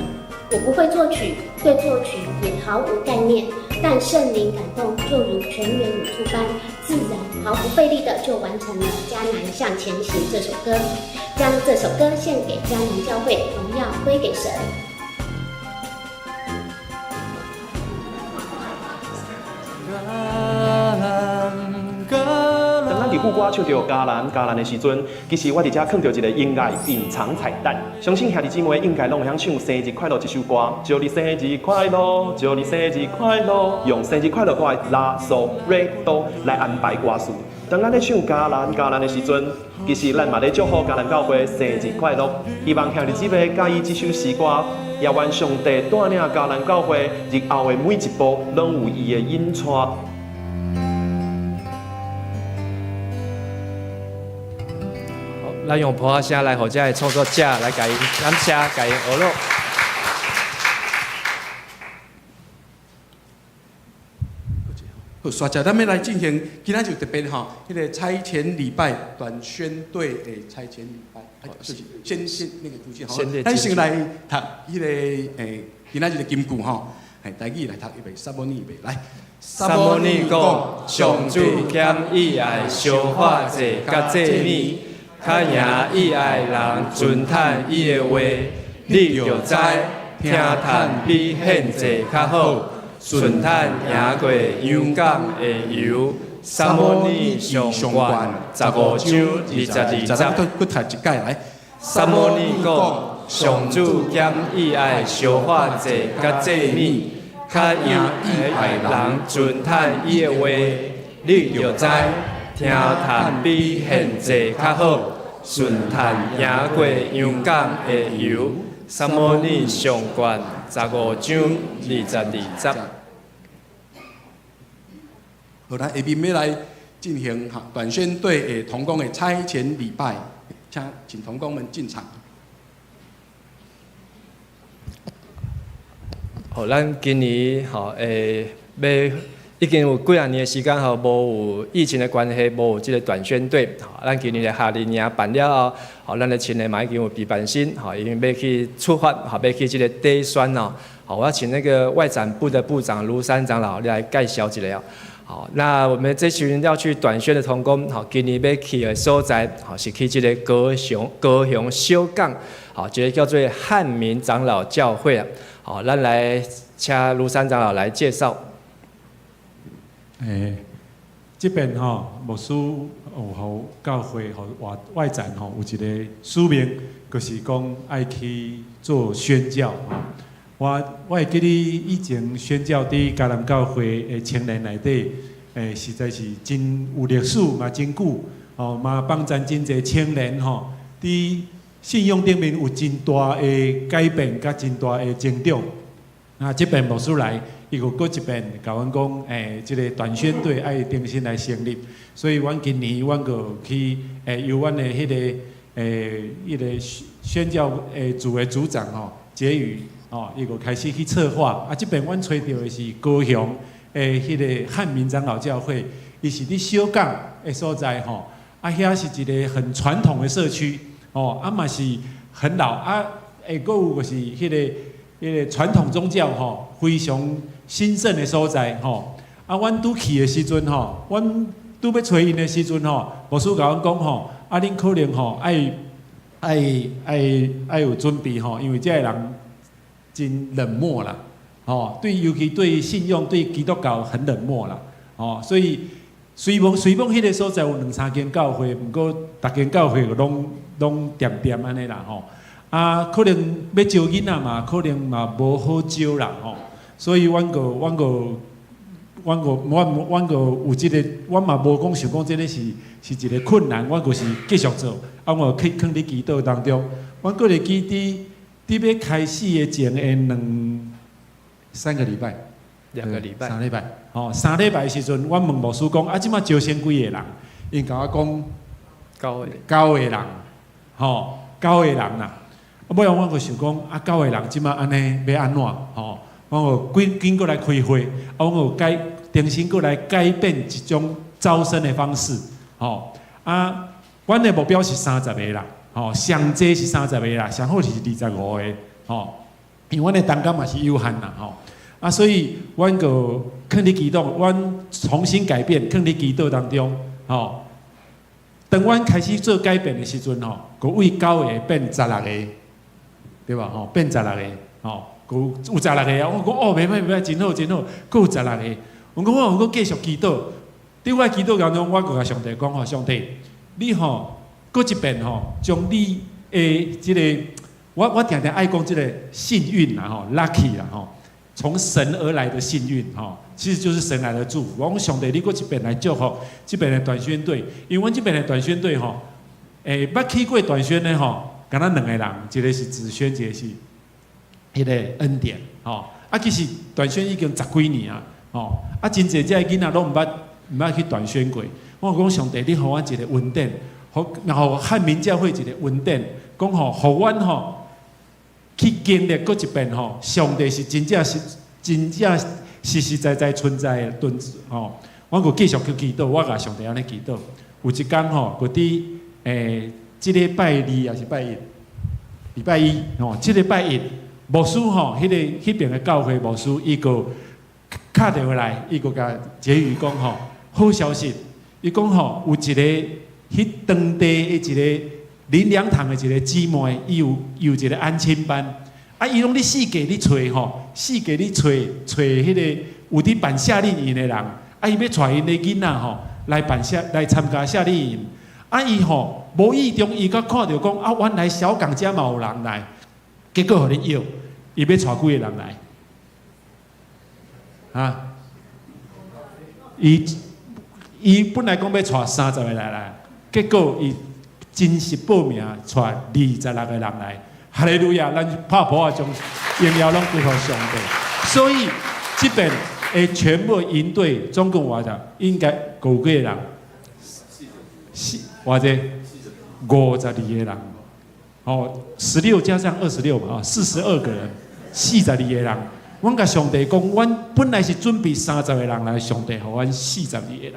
Speaker 11: 我不會作曲，對作曲也毫無概念，但聖靈感動就如泉源湧出般，自然毫不費力的就完成了《迦南向前行》這首歌，將這首歌獻給迦南教會，榮耀歸給神。
Speaker 12: 當咱佇副歌唱著迦南迦南的時陣，其實我佇遮囥著一個音樂隱藏彩蛋。相信兄弟姊妹應該攏會曉唱生日快樂這首歌，祝你生日快樂，祝你生日快樂，用生日快樂歌的啦、嗦、瑞、哆來安排歌詞。當咱咧唱迦南迦南的時陣，其實咱嘛咧祝福迦南教會生日快樂。希望兄弟姊妹佮意這首詩歌，也願上帝帶領迦南教會日後的每一步，攏有伊的引帶。
Speaker 6: 咱用噗仔聲來，予遮的創作者來共伊感謝，共伊學樂。
Speaker 2: 好，煞來咱欲來進行，今仔就特別吼，彼个差遣禮拜短宣隊的差遣禮拜，是先先那個主持吼，咱先來讀彼个今仔日的金句吼，台語來讀預備，撒母耳預備來。
Speaker 6: 撒母耳講，上主減意愛燒化祭佮祭物，較贏意愛人遵趁伊的話。你著知，聽趁比獻祭較好，順趁贏過羊犅的油。撒母耳上卷15章22節。
Speaker 2: 咱閣讀一擺來。
Speaker 6: 撒母耳講，上主減意愛燒化祭佮祭物，較贏意愛人遵趁伊的話。你著知，聽趁比獻祭較好，順趁贏過羊犅的油。撒母耳上卷15章22節。
Speaker 2: 好，咱下面欲來進行短宣隊的同工的差遣禮拜，請同工們進場。
Speaker 6: 好，咱今年吼欲已經有幾仔年的時間吼，無有疫情的關係，無有這個短宣隊。吼，咱今年的夏令營辦了後，吼，咱的青年嘛已經有備辦心，吼，已經欲去出發，吼，欲去這個短宣哦。好，我要請那個外展部的部長盧山長老來介紹一下。好，那我們這群要去短宣的同工，吼，今年欲去的所在，吼，是去這個高雄小港，好，這個叫做漢民長老教會啊。好，咱來請盧山長老來介紹。
Speaker 13: 這邊吼，牧師有予教會予外展吼，有一個使命，就是講愛去做宣教吼。我會記得以前宣教佇迦南教會的青年內底，實在是真有歷史嘛，真久吼，嘛幫助真濟青年吼，佇信仰頂面有真大的改變，佮真大的成長。啊，這邊牧師來，伊閣閣一遍共阮講，這個短宣隊愛重新來成立，所以阮今年阮閣去，由阮的彼個宣教組的組長吼，傑宇，吼，伊閣開始去策劃。啊，這邊阮揣著的是高雄的彼個漢民長老教會，伊是佇小港的所在吼，啊，遐是一个很傳統的社區，吼，啊嘛是很老啊，會閣有就是彼個傳統宗教吼非常興盛的所在吼。啊，阮拄去的時陣吼，阮拄欲揣𪜶的時陣吼，牧師共阮講吼，啊，恁可能吼愛愛愛愛有準備吼，因為這个人真冷漠啦，吼，對，尤其對信仰、對基督教很冷漠啦，吼，所以雖罔彼个所在有兩三間教會，毋過逐間教會攏攏恬恬按呢啦吼，啊，可能欲招囡仔嘛，可能嘛無好招啦吼，所以阮閣阮閣阮閣阮阮閣有這个，阮嘛無講想講這个是是一個困難，阮就是繼續做，啊，我去囥佇祈禱當中，阮閣會記得佇欲開始的前的兩三個禮拜，
Speaker 6: 兩個禮拜，
Speaker 13: 三禮拜，吼，三禮拜的時陣，阮問牧師講，啊，這擺招生幾个人？𪜶共我講
Speaker 6: 九個，
Speaker 13: 九個人，吼，九個人啦。啊，尾仔阮閣想講，啊，九個人這擺按呢欲按怎？吼，阮閣緊緊閣來開會，啊，阮閣改，重新閣來改變一種招生的方式，吼，啊，阮的目標是30個啦，吼，上濟是三十個啦，上好是25個，吼，因為阮的同工嘛是有限啦，吼，啊，所以阮閣囥佇祈禱，阮重新改變，囥佇祈禱當中，吼，當阮開始做改變的時陣，吼，閣為九個變十六個，對吧？吼，變十六個，吼，閣有十六個啊！我講哦，袂歹袂歹，真好真好，閣有十六個。我講我閣繼續祈禱，佇我祈禱當中，我閣共上帝講吼，上帝，你吼閣一遍吼，將你的這个，我我定定愛講這个幸運啦吼，lucky 啦吼，從神而來的幸運吼，其實就是神來的祝福。我講上帝，你閣一遍來祝福這邊的短宣隊，因為阮這邊的短宣隊吼，捌去過短宣的吼，敢若兩个人，一个是子軒，一个是彼个恩典，吼。啊，其實短宣已經十幾年啊，吼。啊，真濟這个囡仔攏毋捌去短宣過。我講上帝，你予阮一個恩典，予然後漢民教會一個恩典，講吼，予阮吼去經歷閣一遍吼，上帝是真正是真正實實在在存在的，頓吼。我閣繼續去祈禱，我共上帝按呢祈禱。有一工吼，閣佇這禮拜二抑是拜一？禮拜一吼，這禮拜一，牧師吼，彼个彼邊的教會牧師，伊閣敲電話來，伊閣共婕妤講吼，好消息，伊講吼，有一個彼當地的一個林良堂的一個姊妹，伊有有一個安親班，啊，伊攏咧四界咧揣吼，四界咧揣揣彼个有佇辦夏令營的人，啊，伊欲帶𪜶的囡仔吼來辦夏來參加夏令營，啊，伊吼無意中伊閣看著講，啊，原來小港遮嘛有人來，結果予恁約，伊欲帶幾个人來？啊？伊伊本來講欲帶30个來啦，結果伊真實報名帶26個人來，哈利路亞！咱拍噗仔將榮耀攏歸予上帝。所以這邊的全部營隊總共偌濟？應該五幾個人？四偌濟？52個人。哦，16加上26嘛，啊，42個人，42個人。阮共上帝講，阮本來是準備三十個人來，上帝予阮四十二個人。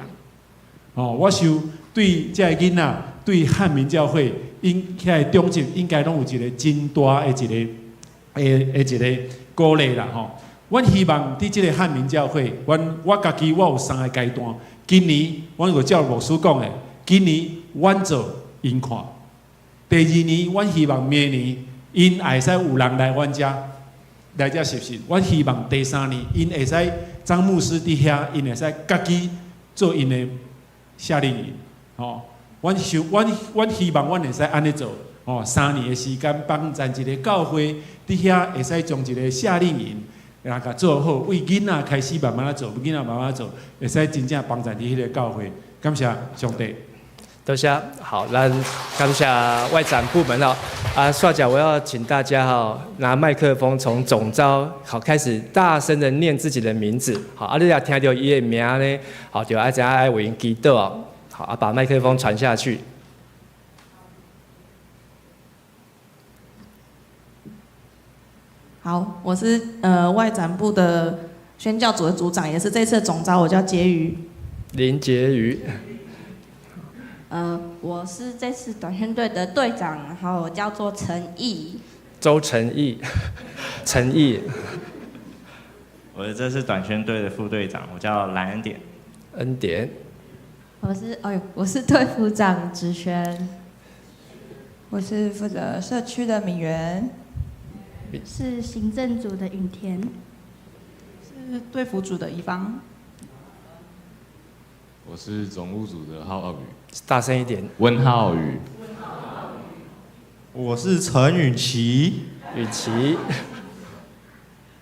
Speaker 13: 哦，我想對這个囡仔，對漢民教會，𪜶遐個長執應該攏有一個真大的一個的的一個鼓勵啦吼。阮希望佇這個漢民教會，阮我家己我有三个階段。今年阮就照牧師講的，今年阮做𪜶看。第二年，阮希望明年𪜶會使有人來阮遮來遮實習。阮希望第三年，𪜶會使張牧師佇遐，𪜶會使家己做𪜶的夏令營。吼，阮想，阮阮希望阮會使按呢做。吼，3年的時間幫贊一个教會佇遐會使將一个夏令營來共做好，為囡仔開始慢慢仔做，囡仔慢慢做，會使真正幫贊佇彼个教會。感謝上帝。
Speaker 6: 多謝，好，咱感謝外展部門哦。啊，煞來我要請大家哈，拿麥克風從總召好開始大聲的念自己的名字。好，啊，你若聽著伊的名呢，好，就愛知影愛為𪜶祈禱哦。好，啊，把麥克風傳下去。
Speaker 14: 好，我是外展部的宣教組的組長，也是這次的總召，我叫婕妤。
Speaker 6: 林杰宇。
Speaker 14: 我是這次短宣隊的隊長，然後我叫做陳毅。
Speaker 6: 周陳毅，陳毅。
Speaker 15: 我是這次短宣隊的副隊長，我叫藍恩典。
Speaker 6: 恩典。
Speaker 16: 我是哎呦，我是隊輔長芷萱。
Speaker 17: 我是負責社區的敏媛。
Speaker 11: 是行政組的允田。
Speaker 17: 是隊輔組的怡芳。
Speaker 18: 我是總務組的浩宇。
Speaker 6: 大聲一點。
Speaker 18: 溫浩宇。
Speaker 5: 我是陳允琪。
Speaker 6: 允琪。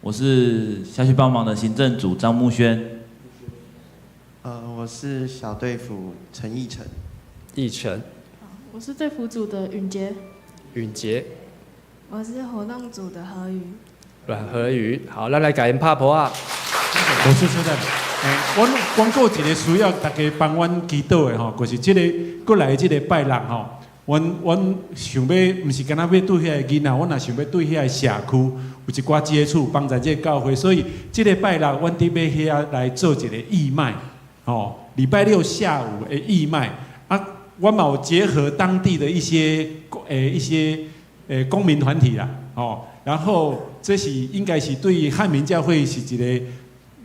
Speaker 19: 我是下去幫忙的行政組張木軒。
Speaker 20: 我是小隊輔陳奕晨。
Speaker 6: 奕晨。
Speaker 21: 我是隊輔組的允杰。
Speaker 6: 允杰。
Speaker 21: 我是活動組的何瑜。
Speaker 6: 阮何瑜，好，咱來共𪜶拍噗仔。
Speaker 13: 無說實在，阮阮閣有一個需要大家幫阮祈禱的吼，就是這个過來這个拜六吼，阮阮想欲，毋是干焦欲對遐个囡仔，阮也想欲對遐个社區有一寡接觸，幫助這个教會，所以這个拜六，阮佇欲遐來做一个義賣，吼，禮拜六下午的義賣，啊，阮嘛有結合當地的一些一些公民團體啦，吼，然後這是應該是對漢民教會是一個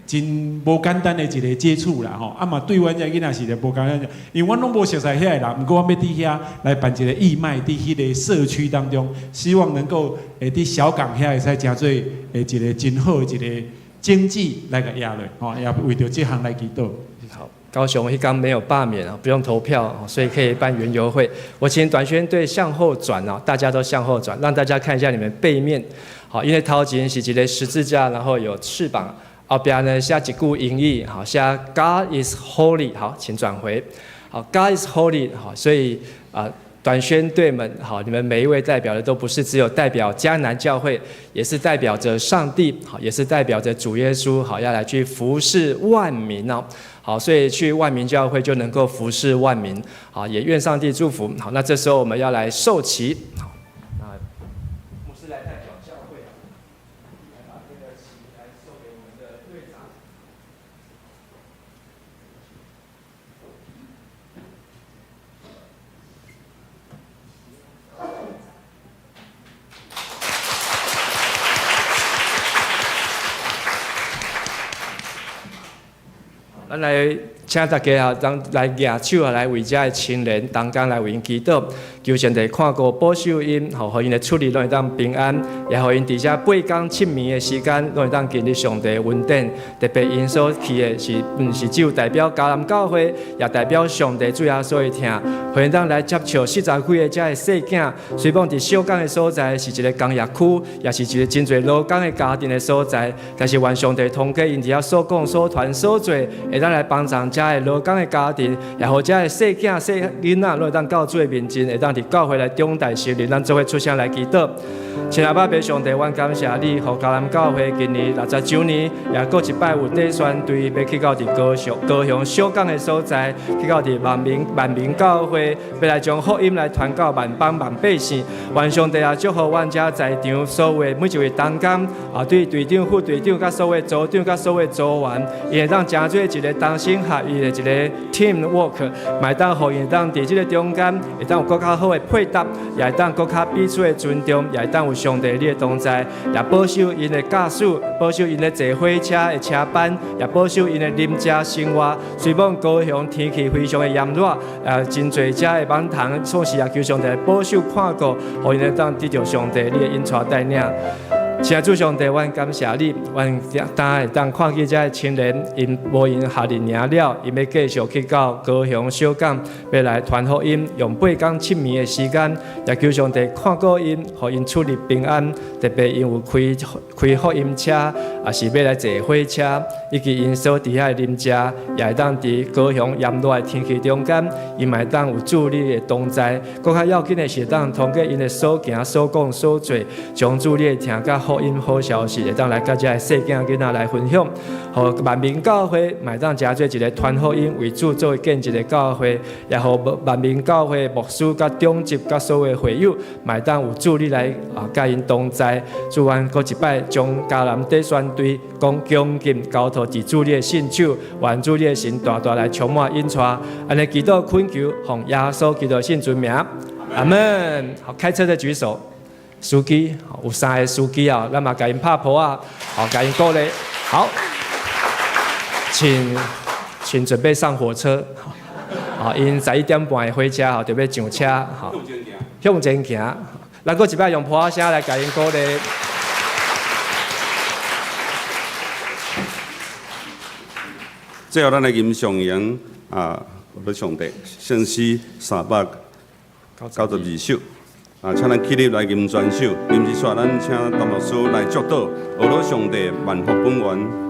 Speaker 13: 真無簡單的一個接觸啦，吼，啊嘛對阮遮囡仔是一個無簡單，因為阮攏無熟似遐个人，毋過阮欲佇遐來辦一個義賣，佇彼个社區當中，希望能夠會佇小港遐會使成做一個真好的一個經濟來共壓落，吼，也為著這項來祈禱。
Speaker 6: 好，高雄彼工沒有罷免啊，不用投票，所以可以辦園遊會。我請短宣隊向後轉啊，大家都向後轉，讓大家看一下你們背面。好，因為頭前是一個十字架，然後有翅膀。後壁呢寫一句英語，好寫 God is holy。好，請轉回。好，God is holy。好，所以啊，短宣隊們，好，你們每一位代表的都不是只有代表迦南教會，也是代表着上帝，好，也是代表着主耶穌，好，要來去服侍萬民哦。好，所以去萬民教會就能夠服侍萬民。好，也願上帝祝福。好，那這時候我們要來授旗。好，那牧師來代表教會，來把這個旗來授給我們的隊長。咱來請大家啊，當來舉手啊，來為遮的青年同工來為𪜶祈禱，求上帝看顧保守𪜶，予𪜶的出入攏會當平安，也予𪜶佇遮八工七暝的時間，攏會當經歷上帝的恩典。特別𪜶所去的是，毋是只有代表迦南教會，也代表上帝主耶穌的疼，予𪜶當來接觸四十幾个遮的細囝。雖罔佇小港的所在是一个工業區，也是一个真濟勞工的家庭的所在，但是願上帝通過𪜶佇遐所講、所傳、所做，會當來幫助遮的勞工的家庭，也予遮的細囝、細囡仔，攏會當到主的面前，會當佇教會來長大成人。咱做伙出聲來祈禱。親愛的爸上帝，阮感謝你，予迦南教會今年60週年，也閣一擺有短宣隊欲去到佇高雄、高雄小港的所在，去到佇萬民萬民教會，欲來將福音來傳到萬邦萬百姓。願上帝啊，祝福阮遮在場所有的每一位同工啊，對隊長、副隊長、佮所有組長、佮所有組員，伊會當成做一个同心合意的一个 team work，嘛會當予𪜶會當佇這个中間，會當有閣較好的配搭，也會當閣較彼此的尊重，也會當有上帝你的同在，也保守𪜶的駕駛，保守𪜶的坐火車的車班，也保守𪜶的啉食生活。雖罔高雄天氣非常的炎熱，真濟遮的蠓蟲，總是也求上帝保守看顧，予𪜶會當得著上帝你的引帶帶領。親愛主上帝，阮感謝你，阮今會當看見遮的青年，𪜶無閒夏令營了，𪜶欲繼續去到高雄小港，欲來傳福音，用八工七暝的時間，也求上帝看顧𪜶，予𪜶出入平安。特別𪜶有開開福音車，也是欲來坐火車，以及𪜶所佇遐的啉食，也會當佇高雄炎熱的天氣中間，𪜶嘛會當有主你的同在。閣較要緊的是，會當通過𪜶的所行、所講、所做，將主你的疼佮福福音好消息，會當來佮遮的細囝囡仔來分享，予萬民教會嘛會當成做一个傳福音為主做見證的教會，也予萬民教會牧師佮長執佮所有會友，嘛會當有主你來啊，佮𪜶同在。主，阮閣一擺將迦南短宣隊講恭敬交託佇主你的聖手，願主你的神大大來充滿引帶。按呢祈禱懇求，奉耶穌基督聖尊名，阿門。好，開車的舉手，司機有三个司機啊，咱嘛共𪜶拍噗仔，好，共𪜶鼓勵。好，請準備上火車。好，𪜶11點半的火車，吼，就欲上車，好，向前行。咱閣一擺用噗仔聲來共𪜶鼓勵。
Speaker 4: 最後，咱來吟誦詠啊，我的上帝聖詩392首啊，請咱起立來吟全首。吟一煞，咱請陳牧師來祝禱，阿羅上帝萬福本源。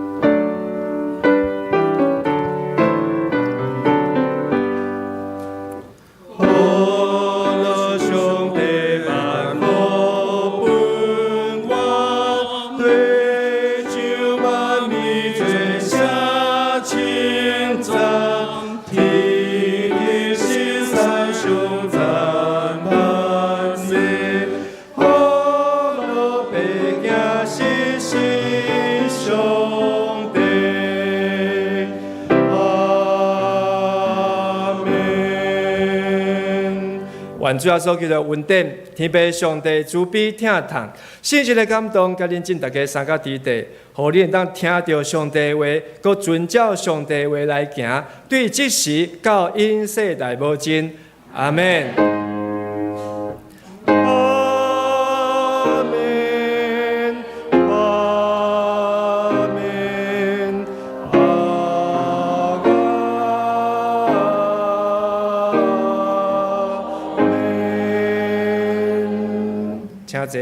Speaker 6: 願主耶穌基督恩典，天父上帝慈悲疼痛，聖靈的感動，佮恁進大家三甲佇地，予恁會當聽著上帝話，閣遵照上帝話來行，對這時到永世代無盡。阿門。
Speaker 5: 阿門，阿門，阿門。
Speaker 6: 請坐。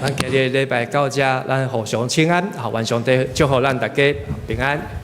Speaker 6: 咱今日禮拜到這，咱互相請安，好，願上帝祝福咱大家平安。